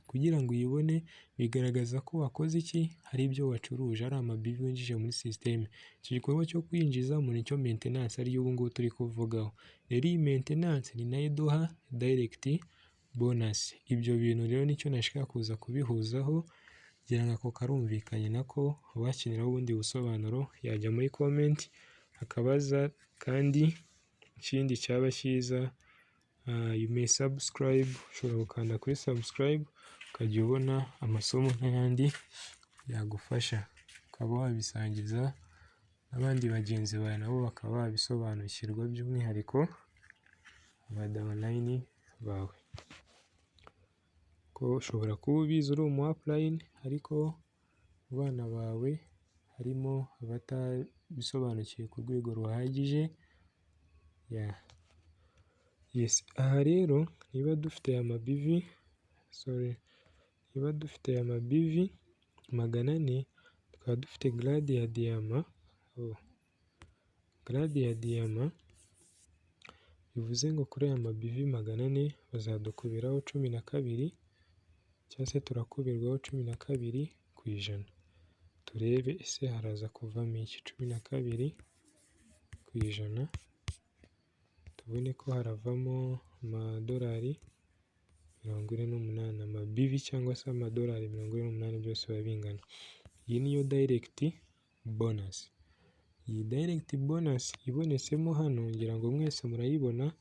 kugira ngo uyibone bigaragaza ko wakoze iki? Hari ibyo wacuruje, ari ama BV winjije muri system. Icyo gikorwa cyo kwinjizamo nicyo maintenance, ariyo ubu ngubu turi kuvugaho. Rero iyi maintenance ni nayo iduha direct bonus. Ibyo bintu rero nicyo nashaka kuza kubihuzaho, ngira ngo ako karumvikanye nako. Uwakeneraho ubundi busobanuro yajya muri comment akabaza, kandi ikindi cyaba cyiza, you may subscribe, ushobora gukanda kuri subscribe ukajya ubona amasomo n'ayandi yagufasha, ukaba wabisangiza n'abandi bagenzi bawe nabo bakaba babisobanukirwa, by'umwihariko aba downline bawe. Ko ushobora kuba ubizi uri umu upline, ariko mu bana bawe harimo abatabisobanukiwe ku rwego ruhagije. Aha rero niba dufite aya ma BV, sorry, niba dufite aya ma BV 400, tukaba dufite grade ya diyama, grade ya diyama, bivuze ngo kuri aya ma BV 400 bazadukubiraho 12, cyangwa se turakubirwaho 12%. Turebe ese haraza kuvamo iki? 12%, tubone ko haravamo amadolari 48, ama BV cyangwa se amadolari 48, byose biba bingana. Iyi niyo direct bonus. Iyi direct bonus ibonetsemo hano, ngira ngo mwese murayibona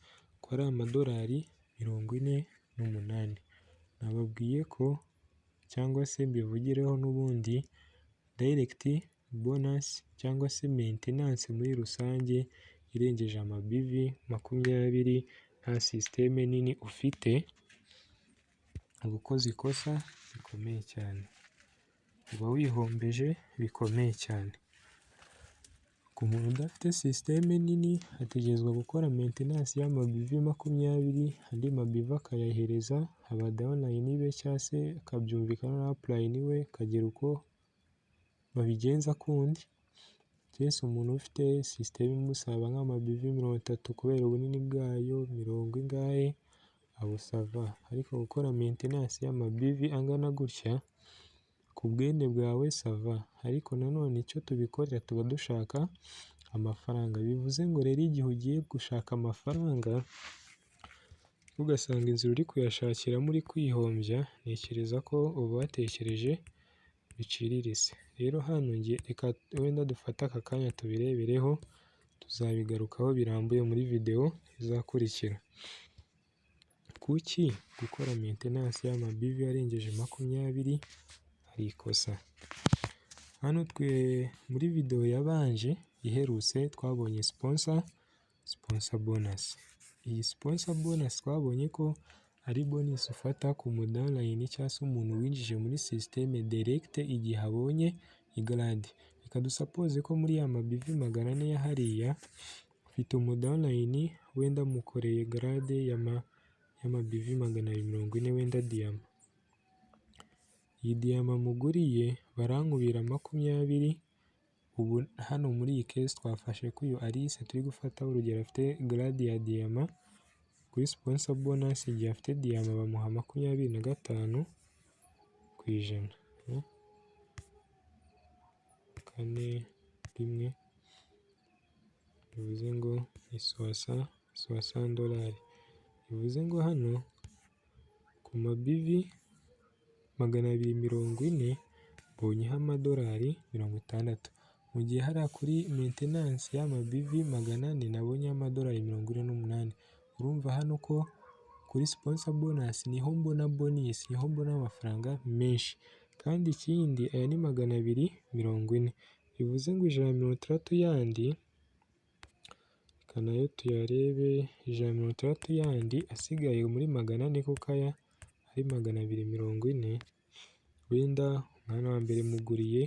ko ari amadolari 48. Nababwiye ko, cyangwa se mbivugireho n'ubundi, direct bonus cyangwa se maintenance muri rusange irengeje ama BV 20 nta system nini ufite, uba ukoze ikosa rikomeye cyane, uba wihombeje bikomeye cyane. Ku muntu udafite system nini ategerezwa gukora maintenance y'ama BV 20, andi ma BV akayahereza aba downline be, cyangwa se akabyumvikana na upline we akagira uko babigenza kundi. Keretse umuntu ufite system imusaba nk'ama BV 30 kubera ubunini bwayo, mirongo ingahe, abo ça va, ariko gukora maintenance y'ama BV angana gutya ku bwende bwawe, ça va, ariko nanone icyo tubikorera tuba dushaka amafaranga. Bivuze ngo rero igihe ugiye gushaka amafaranga ugasanga inzira uri kuyashakiramo uri kwihombya, ntekereza ko uba watekereje biciriritse. Rero hano njye reka wenda dufate aka kanya tubirebereho, tuzabigarukaho birambuye muri video izakurikira. Kuki gukora maintenance y'ama BV arengeje 20 ari ikosa? Hano twe muri video yabanje iherutse twabonye sponsor bonus. Iyi sponsor bonus twabonye ko ari bonus ufata ku mu downline cyangwa se umuntu winjije muri system direct igihe abonye i grade. Reka dusuppose ko muri ya ma BV 400 ya hariya, mfite umu downline wenda mukoreye grade y'ama BV 240, wenda diyama. Iyi diyama muguriye barankubira 20. Ubu hano muri iyi case twafashe ko uyu Alice turi gufataho urugero afite grade ya diyama. Kuri sponsor bonus, igihe afite diyama bamuha 25%. Kane rimwe, bivuze ngo ni 60 dolari. Bivuze ngo hano ku ma BV 240 mbonyeho amadolari 60, mu gihe hariya kuri maintenance y'ama BV 400 nabonyeho amadolari 48. Urumva hano ko kuri sponsor bonus niho mbona bonus, niho mbona amafaranga menshi. Kandi ikindi, aya ni 240, bivuze ngo 160 yandi, reka nayo tuyarebe, 160 yandi asigaye muri 400, kuko aya ari 240. Wenda umwana wa mbere muguriye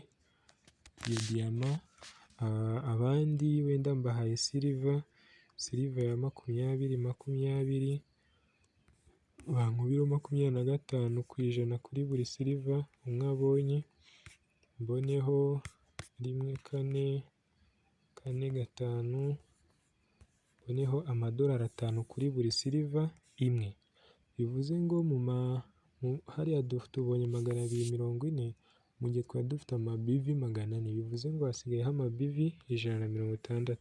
iyo diyama, abandi wenda mbahaye silver, silver ya 20 20, bankubiraho 25% kuri buri silver umwe abonye, mboneho rimwe kane kane gatanu, mboneho amadolari 5 kuri buri silver imwe. Bivuze ngo hariya tubonye 240, mu gihe twari dufite ama BV 400, bivuze ngo hasigayeho ama BV 160.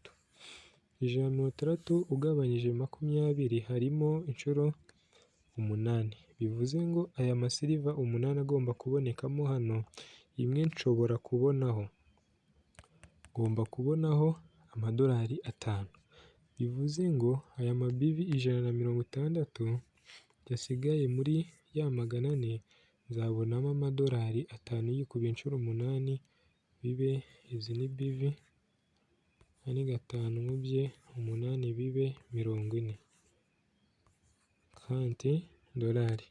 160 ugabanyije 20 harimo inshuro umunani, bivuze ngo aya ma silver umunani agomba kubonekamo hano, imwe nshobora kubonaho, ngomba kubonaho amadolari 5. Bivuze ngo aya ma BV 160 yasigaye muri ya 400, nzabonamo amadolari 5 yikubiye inshuro umunani, bibe izi ni BV, aya ni gatanu nkubye umunani bibe 40 40 dolari.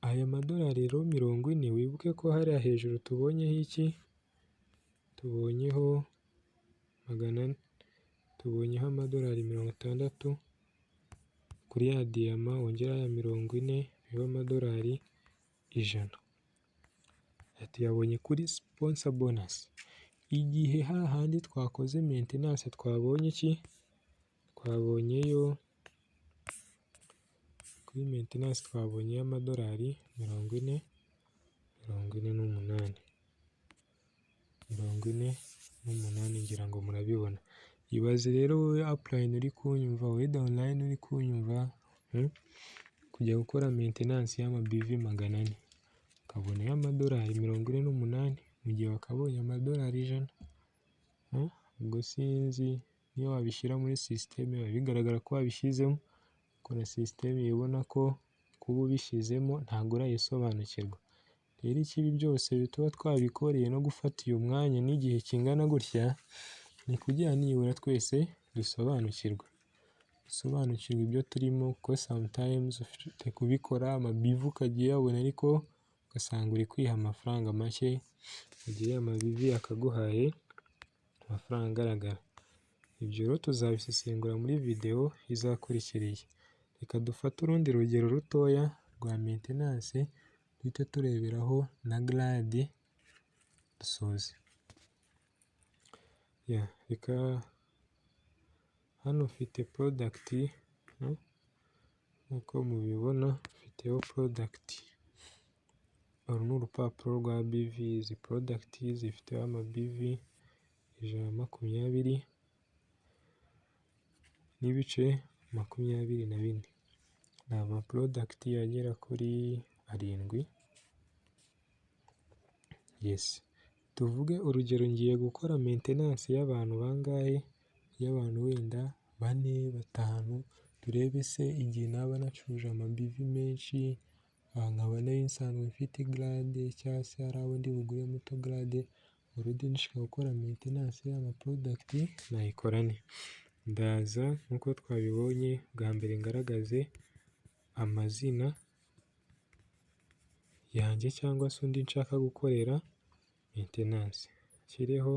Aya madolari rero 40, wibuke ko hariya hejuru tubonyeho iki? Tubonyeho 400, tubonyeho amadolari 60 kuri ya diyama, wongeraho aya 40 bibe amadolari 100. Aya tuyabonye kuri sponsor bonus. Igihe hahandi twakoze maintenance twabonye iki? Twabonyeyo kuri maintenance twabonyeyo amadolari 40, 48, 48, ngira ngo murabibona. Ibaze rero wowe upline uri kunyumva, wowe downline uri kunyumva, kujya gukora maintenance y'ama BV 400 ukabonayo amadolari 48, mu gihe wakabonye amadolari 100. Ubwo sinzi niyo wabishyira muri system biba bigaragara ko wabishyizemo, ariko na system iba ibona ko kuba ubishyizemo ntabwo urayisobanukirwa. Rero ikibi byose tuba twabikoreye no gufata uyu mwanya n'igihe kingana gutya, ni kugira nibura twese dusobanukirwe, dusobanukirwe ibyo turimo, kuko sometimes ufite kubikora ama BV ukajya uyabona ariko ugasanga uri kwiha amafaranga make, mu gihe ama BV yakaguhaye amafaranga agaragara. Ibyo rero tuzabisesengura muri videwo izakurikira iyi. Reka dufate urundi rugero rutoya rwa maintenance, duhite tureberaho na grade dusoze. Reka hano mfite product nk'uko mubibona mfiteho product, uru ni urupapuro rwa BV, izi product zifiteho ama BV 120.24, ni ama product agera kuri arindwi, yes. Tuvuge urugero ngiye gukora maintenance y'abantu bangahe? Y'abantu wenda bane, batanu, turebe se igihe naba nacuruje ama BV menshi, nkaba nari nsanzwe mfite grade cyangwa se hari abo ndi buguremo utu grade, already nshaka gukora maintenance y'ama product nayikora nte? Ndaza nk'uko twabibonye bwa mbere ngaragaze amazina yanjye cyangwa se undi nshaka gukorera maintenance, nshyireho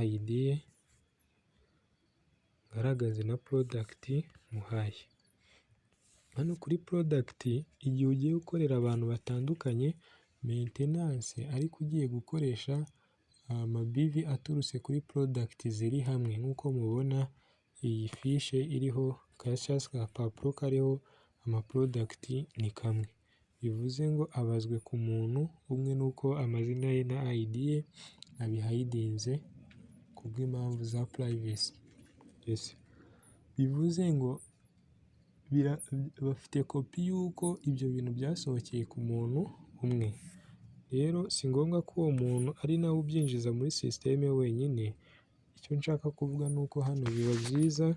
ID ye, ngaragaze na product muhaye. Hano kuri product, igihe ugiye gukorera abantu batandukanye maintenance ariko ugiye gukoresha ama BV aturutse kuri product ziri hamwe, nk'uko mubibona iyi fiche iriho cyangwa se agapapuro kariho ama product ni kamwe, bivuze ngo abazwe ku muntu umwe nuko amazina ye na ID ye abihidinze kubw'impamvu za privacy. Bivuze ngo bafite kopi y'uko ibyo bintu byasohokeye ku muntu umwe. Rero si ngombwa ko uwo muntu ari nawe ubyinjiza muri system wenyine, icyo nshaka kuvuga ni uko hano biba byiza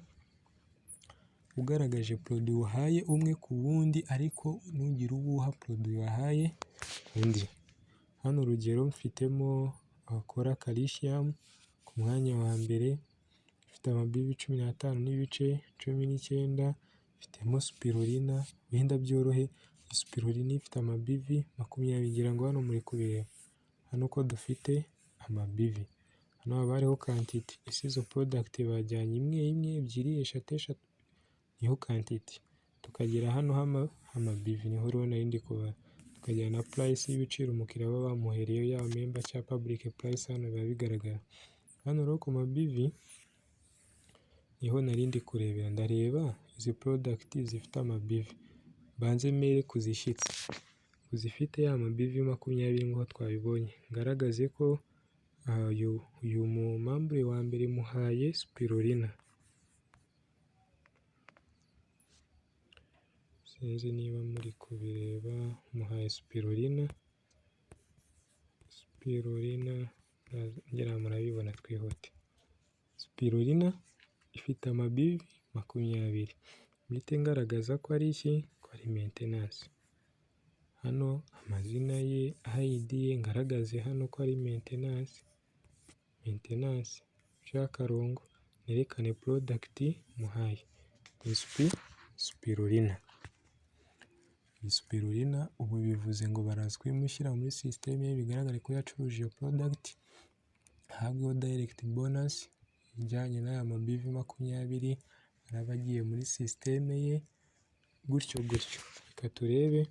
ugaragaje produit wahaye umwe ku wundi ariko ntugire uwo uha produit wahaye undi. Hano urugero mfitemo Kora Calcium ku mwanya wa mbere, ifite ama BV 15.19, mfitemo Spirulina wenda byorohe, Spirulina ifite ama BV 20, ngira ngo hano muri kubireba, hano ko dufite ama BV, hano haba hariho quantité, ese izo product bajyanye imwe imwe, ebyiri, eshatu eshatu, niho quantité, tukagera hano h'ama BV niho rero nari ndi kubara, tukagira na price y'ibiciro umukiriya baba bamuhereyeho yaba member cyangwa public price, hano biba bigaragara. Hano rero ku ma BV niho nari ndi kurebera, ndareba izi product zifite ama BV, mbanze mpere ku zishyitse, ku zifite ya ma BV 20 nk'uko twabibonye, ngaragaze ko uyu mu membre wa mbere muhaye Spirulina. Sinzi niba muri kubireba, muhaye Spirulina, Spirulina ngira murabibona twihute. Spirulina ifite ama BV 20, mpite ngaragaza ko ari iki? Ko ari maintenance. Hano amazina ye, ID ye, ngaragaze hano ko ari maintenance, maintenance, nshireho akarongo, nerekane product muhaye, ni Spirulina. Ni Spirulina, ubu bivuze ngo baraza kuyimushyira muri system ye, bigaragare ko yacuruje iyo product, ahabweho direct bonus ijyanye n'aya ma BV 20, araba agiye muri system ye, gutyo gutyo. Reka turebe,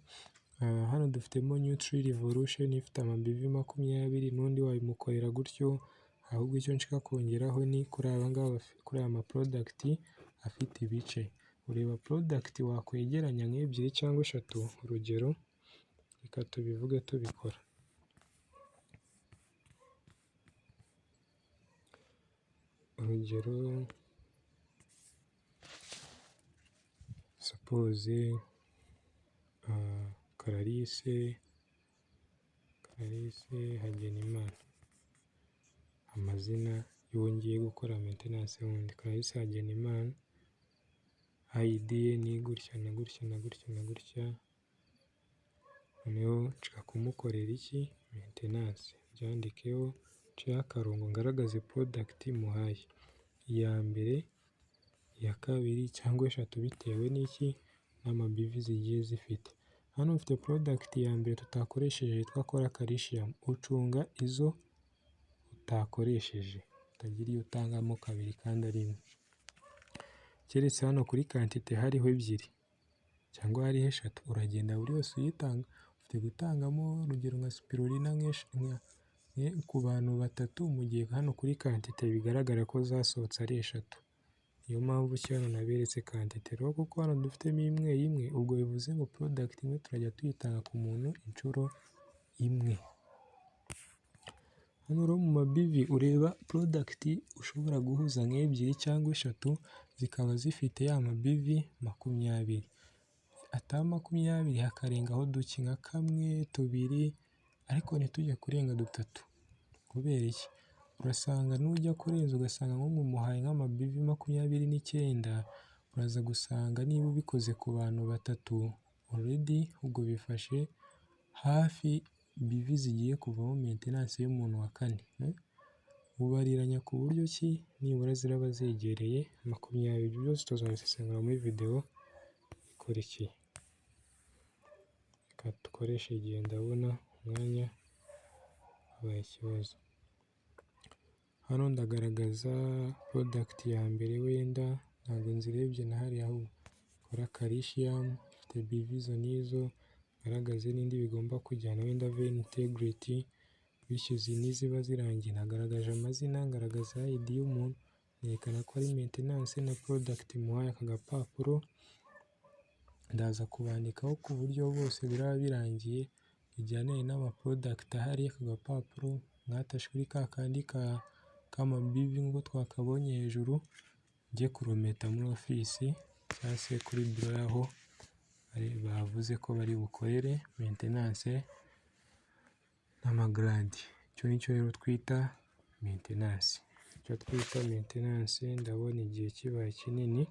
hano dufitemo Nutri Revolution ifite ama BV 20, n'undi wabimukorera gutyo, ahubwo icyo nshaka kongeraho ni kuri aba ngaba, kuri aya ma product afite ibice. Ureba product wakwegeranya nk'ebyiri cyangwa eshatu, urugero reka tubivuge tubikora. Urugero suppose Clarisse, Clarisse Hagenimana, amazina y'uwo ngiye gukora maintenance wundi, Clarisse Hagenimana, ID ye ni gutya na gutya na gutya na gutya, noneho nshaka kumukorera iki? Maintenance, mbyandikeho nshireho akarongo ngaragaze product muhaye, iya mbere, iya kabiri cyangwa eshatu bitewe n'iki? N'ama BV zigiye zifite. Hano mfite product ya mbere tutakoresheje yitwa Kora Calcium, ucunga izo utakoresheje, utagira iyo utangamo kabiri kandi ari imwe. Keretse hano kuri quantité hariho ebyiri cyangwa hariho eshatu, uragenda buri yose uyitanga, ufite gutangamo urugero nka Spirulina ku bantu batatu, mu gihe hano kuri quantité bigaragara ko zasohotse ari eshatu. Niyo mpamvu ki hano naberetse quantité rero kuko hano dufitemo imwe imwe, ubwo bivuze ngo product imwe turajya tuyitanga ku muntu inshuro imwe. Hano rero mu ma BV ureba product ushobora guhuza nk'ebyiri cyangwa eshatu, zikaba zifite ya ma BV 20, ataba 20 hakarengaho duke nka kamwe, tubiri, ariko ntitujye kurenga dutatu. Kubera iki? Urasanga nujya kurenza ugasanga nko umuhaye nk'ama BV 29, uraza gusanga niba ubikoze ku bantu batatu already ubwo bifashe hafi BV zigiye kuvamo maintenance y'umuntu wa kane. Ubariranya ku buryo ki nibura ziraba zegereye 20. Ibyo byose tuzabisesengura muri videwo ikurikiye. Reka dukoreshe igihe, ndabona umwanya wabaye ikibazo. Hano ndagaragaza product ya mbere, wenda ntabwo nzirebye na hariya, ahubwo kora calcium ifite BV izo n'izo, ngaragaze n'indi bigomba kujyana, wenda vein integrity. Bityo izi niziba zirangiye, nagaragaje amazina, ngaragaza ID y'umuntu, nerekana ko ari maintenance na product muhaye. Aka gapapuro ndaza kubandikaho ku buryo bose biraba birangiye, bijyananye n'ama product ahari. Aka gapapuro mwatashe kuri ka kandi k'ama BV nk'uko twakabonye hejuru, njye kurometa muri ofisi cyangwa se kuri biro y'aho bavuze ko bari bukorere maintenance n'ama grade. Icyo nicyo rero twita maintenance. Icyo twita maintenance, ndabona igihe kibaye kinini,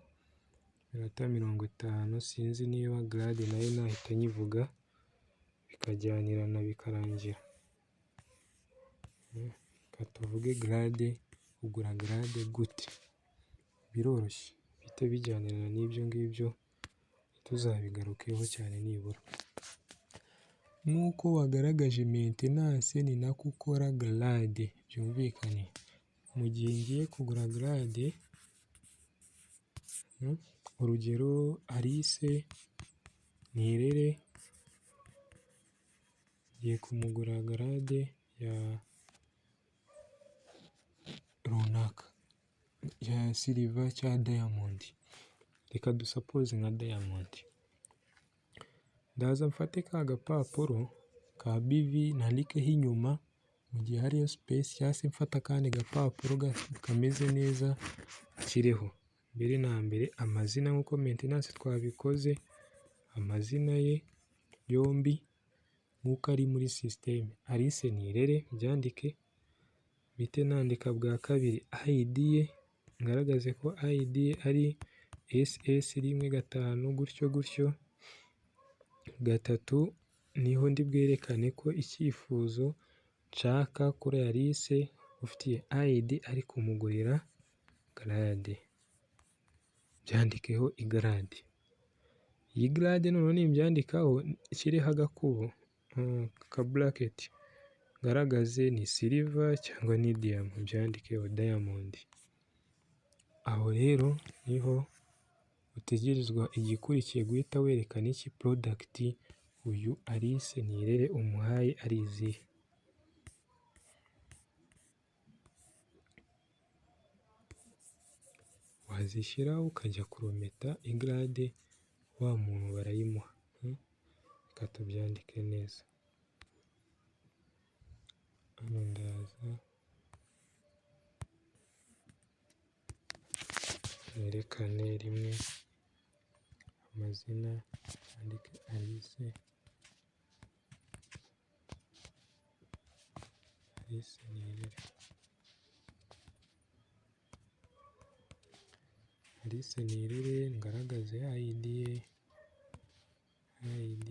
iminota 50. Sinzi niba grade nayo nahita nyivuga bikajyanirana bikarangira. Reka tuvuge grade. Ugura grade gute? Biroroshye, bihite bijyanirana n'ibyo ngibyo, ntituzabigarukeho cyane nibura. Nk'uko wagaragaje maintenance, ni nako ukora grade, byumvikane. Mu gihe ngiye kugura grade, urugero Alice Nirere, ngiye kumugura grade ya runaka ya silver cyangwa diamond, reka dusuppose nka diamond. Ndaza mfate ka gapapuro ka BV nandikeho inyuma mu gihe hariyo space, cyangwa se mfate akandi gapapuro kameze neza nshyireho. Mbere na mbere amazina, nk'uko maintenance twabikoze, amazina ye yombi nk'uko ari muri system, Alice Nirere, mbyandike, mpite nandika bwa kabiri ID ye, ngaragaze ko ID ye ari SS 15 gutyo gutyo. Gatatu niho ndi bwerekane ko icyifuzo nshaka kuri Alice ufitiye ID ari kumugurira grade, byandikeho igrade. Iyi grade noneho nimbyandikaho nshyireho agakubo ka bracket, ngaragaze ni silver cyangwa ni diamond, byandikeho diamond. Aho rero niho utegerezwa igikurikiye guhita werekana iki product uyu Alice Nirere umuhaye ari izihe. Wazishyiraho ukajya kurometa igrade, wa muntu barayimuha. Reka tubyandike neza. Hano ndaza nerekane rimwe amazina, nandike Alice, Alice Nirere. Alice Nirere, ngaragaze ID ye, ID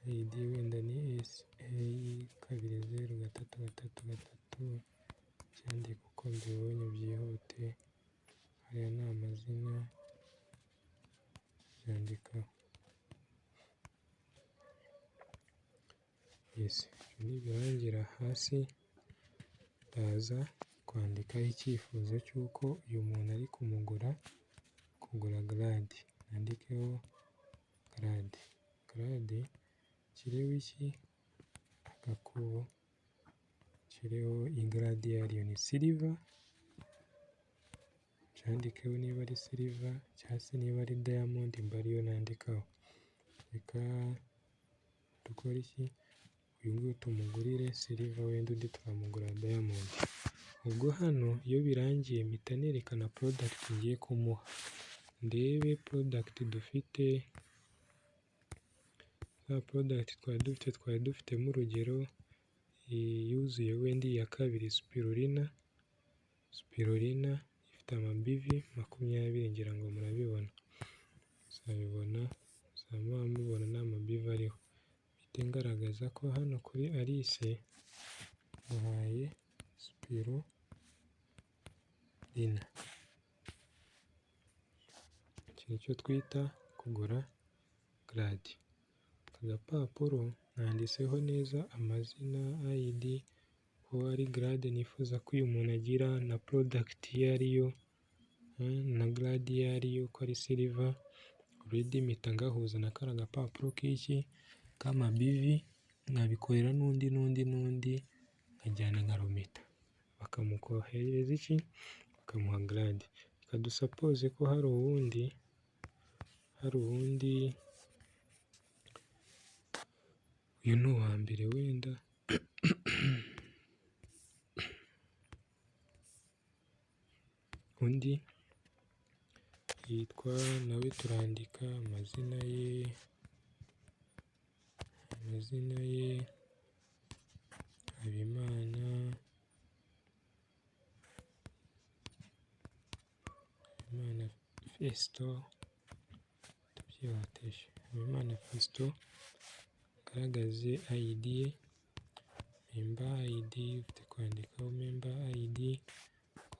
ID wenda ni SA 2033333, byandike uko mbibonye byihute, aya ni amazina byandikaho. Yes, nibirangira hasi ndaza kwandikaho icyifuzo cy'uko uyu muntu ari kumugura, kugura grade, nandikeho grade, grade nshyireho iki agakubo, nshyireho igrade iyo ariyo, ni silver, mbyandikeho niba ari silver cyangwa se niba ari diamond mbe ariyo nandikaho. Reka dukore iki, uyu nguyu tumugurire silver, wenda undi turamugura diamond. Ubwo hano iyo birangiye mpita nerekana product ngiye kumuha, ndebe product dufite, za product twari dufite, twari dufitemo urugero iyuzuye wenda iya kabiri spirulina, spirulina ifite ama BV 20, ngira ngo murabibona, uzabibona za Muba mubona nta ma BV ariho. Mpite ngaragaza ko hano kuri Alice muhaye spirulina. Iki nicyo twita kugura grade. Aka gapapuro nanditseho neza amazina, ID, ko ari grade nifuza ko uyu muntu agira na product iyo ariyo na grade iyo ariyo ko ari silver, already mpita ngahuza na kariya gapapuro k'iki k'ama BV, nkabikorera n'undi n'undi n'undi, nkajyana nkarometa. Bakamukohereza iki? Bakamuha grade. Reka dusuppose ko hari uwundi, uyu ni uwa mbere wenda, undi yitwa, nawe turandika amazina ye Habimana Fiston, tubyihutishe, Habimana Fiston, ngaragaze ID ye, member ID, ufite kwandikaho member ID,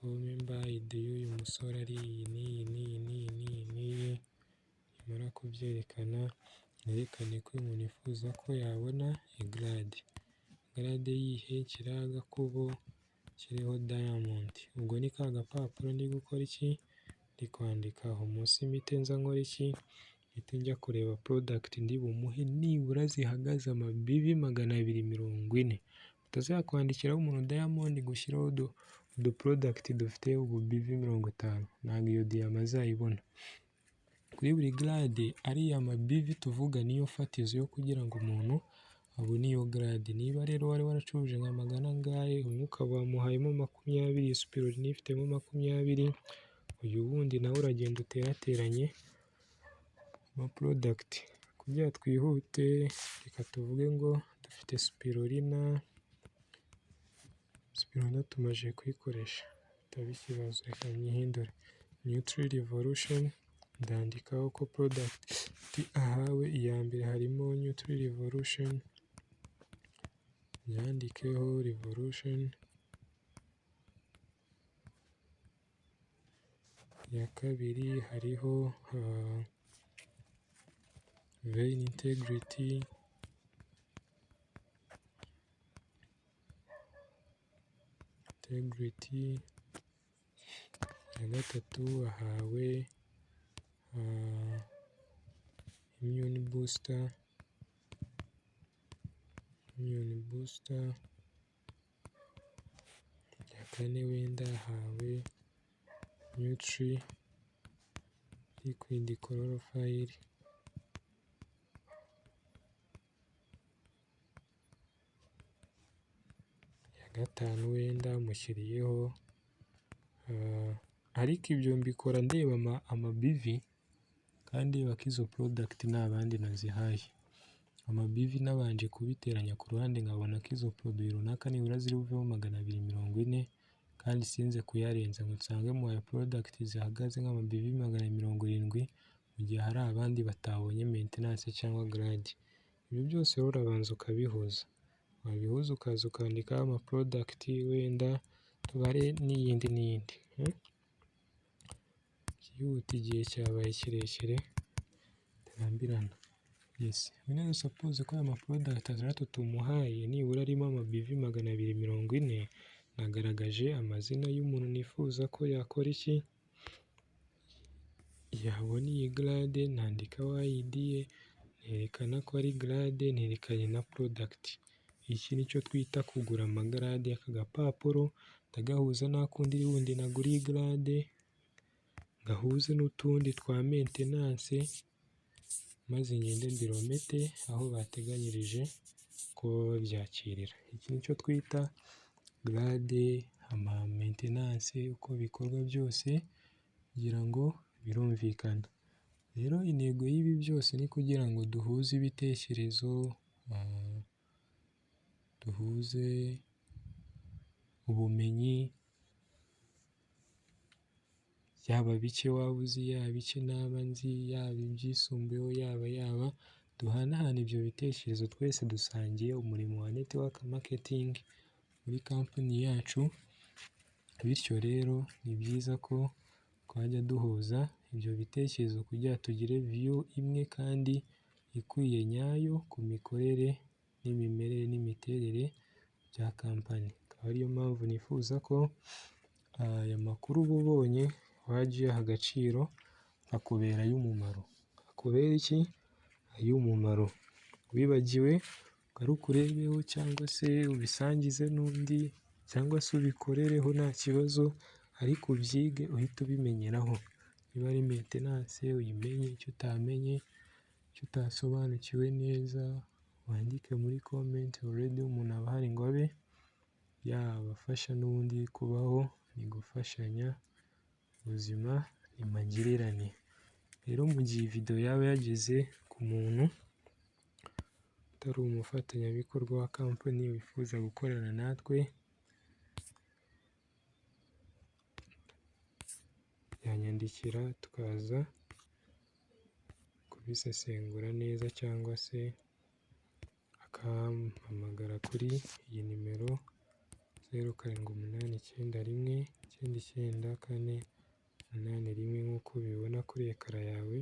ko member ID y'uyu musore ari iyi n'iyi n'iyi n'iyi n'iyi n'iyi, nimara kubyerekana nerekane ko uyu muntu yifuza ko yabona grade. Grade yihe? Kiriho agakubo, kiriho diamond. Ubwo ni ka gapapuro ndi gukora iki? Ndi kwandikaho. Munsi mpite nza nkora iki? Mpite njya kureba product ndi bumuhe nibura zihagaze ama BV 240. Utazakwandikiraho umuntu diamond ngo ushyireho udu product dufite ubu BV 50, ntabwo iyo diyama azayibona. Kuri buri grade ariya ma BV tuvuga niyo fatizo yo kugira ngo umuntu abone iyo grade. Niba rero wari waracuruje nka magana angahe, umwe ukaba wamuhayemo 20, spirulina ifitemo 20, uyu wundi nawe uragenda uterateranye ama product. Kugira twihute reka tuvuge ngo dufite spirulina, spirulina tumaze kuyikoresha bitaba ikibazo, reka nyihindure. Nutri Revolution, ndandikaho ko product ahawe iya mbere harimo Nutri Revolution, nyandikeho Revolution, iya kabiri hariho Vein Integrity, iya gatatu ahawe Immune Booster, iya kane wenda ahawe Nutri Liquid Chlorophyll, iya gatanu wenda mushyiriyeho, ariko ibyo mbikora ndeba ama BV kandi ndeba ko izo product nta bandi nazihaye. Ama BV nabanje kubiteranya ku ruhande nkabona ko izo produit runaka nibura ziri buveho 240 kandi sinze kuyarenza ngo nsange muhaye product zihagaze nk'ama BV 270 mu gihe hari abandi batabonye maintenance cyangwa grade. Ibyo byose rero urabanza ukabihuza, wabihuza ukaza ukandikaho ama product wenda tubare n'iyindi n'iyindi. Byihuta igihe cyabaye kirekire bitarambirana. Yes, none suppose ko aya ma product atandatu tumuhaye nibura arimo ama BV 240, nagaragaje amazina y'umuntu nifuza ko yakora iki? Yabona iyi grade, nandikaho ID ye, nerekana ko ari grade, nerekanye na product. Iki nicyo twita kugura ama grade, aka gapapuro ndagahuza n'akundi wundi naguriye grade, ngahuze n'utundi twa maintenance, maze ngende mbiromete aho bateganyirije kuba babyakirira. Iki nicyo twita grade, ama maintenance, uko bikorwa byose kugira ngo birumvikana. Rero intego y'ibi byose ni kugira ngo duhuze ibitekerezo, duhuze ubumenyi. Yaba bike waba uzi, yaba icyo naba nzi, yaba ibyisumbuyeho, yaba duhanahana ibyo bitekerezo. Twese dusangiye umurimo wa network marketing muri kampani yacu, bityo rero ni byiza ko twajya duhuza ibyo bitekerezo kugira tugire view imwe kandi ikwiye nyayo ku mikorere n'imimerere n'imiterere bya kampani. Akaba ariyo mpamvu nifuza ko aya makuru uba ubonye wajya uyaha agaciro akubera ay'umumaro. Akubera iki? Ay'umumaro. Wibagiwe ugaruke urebeho cyangwa se ubisangize n'undi cyangwa se ubikorereho nta kibazo, ariko ubyige uhite ubimenyeraho. Niba ari maintenance uyimenye, icyo utamenye, icyo utasobanukiwe neza wandike muri comment, already umuntu aba ahari ngo abe yabafasha. N'ubundi kubaho ni gufashanya, ubuzima ni magirirane. Rero mu gihe video yaba yageze ku muntu utari umufatanyabikorwa wa kampani wifuza gukorana natwe, yanyandikira tukaza kubisesengura neza cyangwa se akampamagara kuri iyi nimero 0789199481 nk'uko ubibona kuri ekara yawe,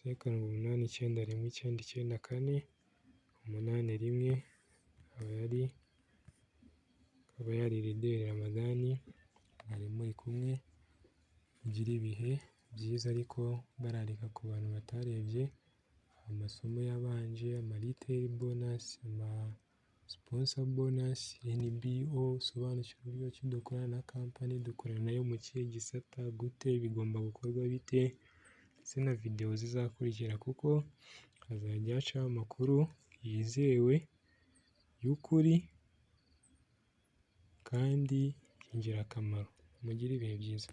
0789199481, akaba yari Leader Ramadhan, mwari muri kumwe, mugire ibihe byiza. Ariko bararika ku bantu batarebye amasomo yabanje, ama retail bonus, ama sponsor bonus, NBO, usobanukirwe uburyo ki dukorana na kampani, dukorana nayo mu kihe gisata, gute, bigomba gukorwa bite, ndetse na video zizakurikira kuko hazajya hacaho amakuru yizewe y'ukuri kandi y'ingirakamaro. Mugire ibihe byiza.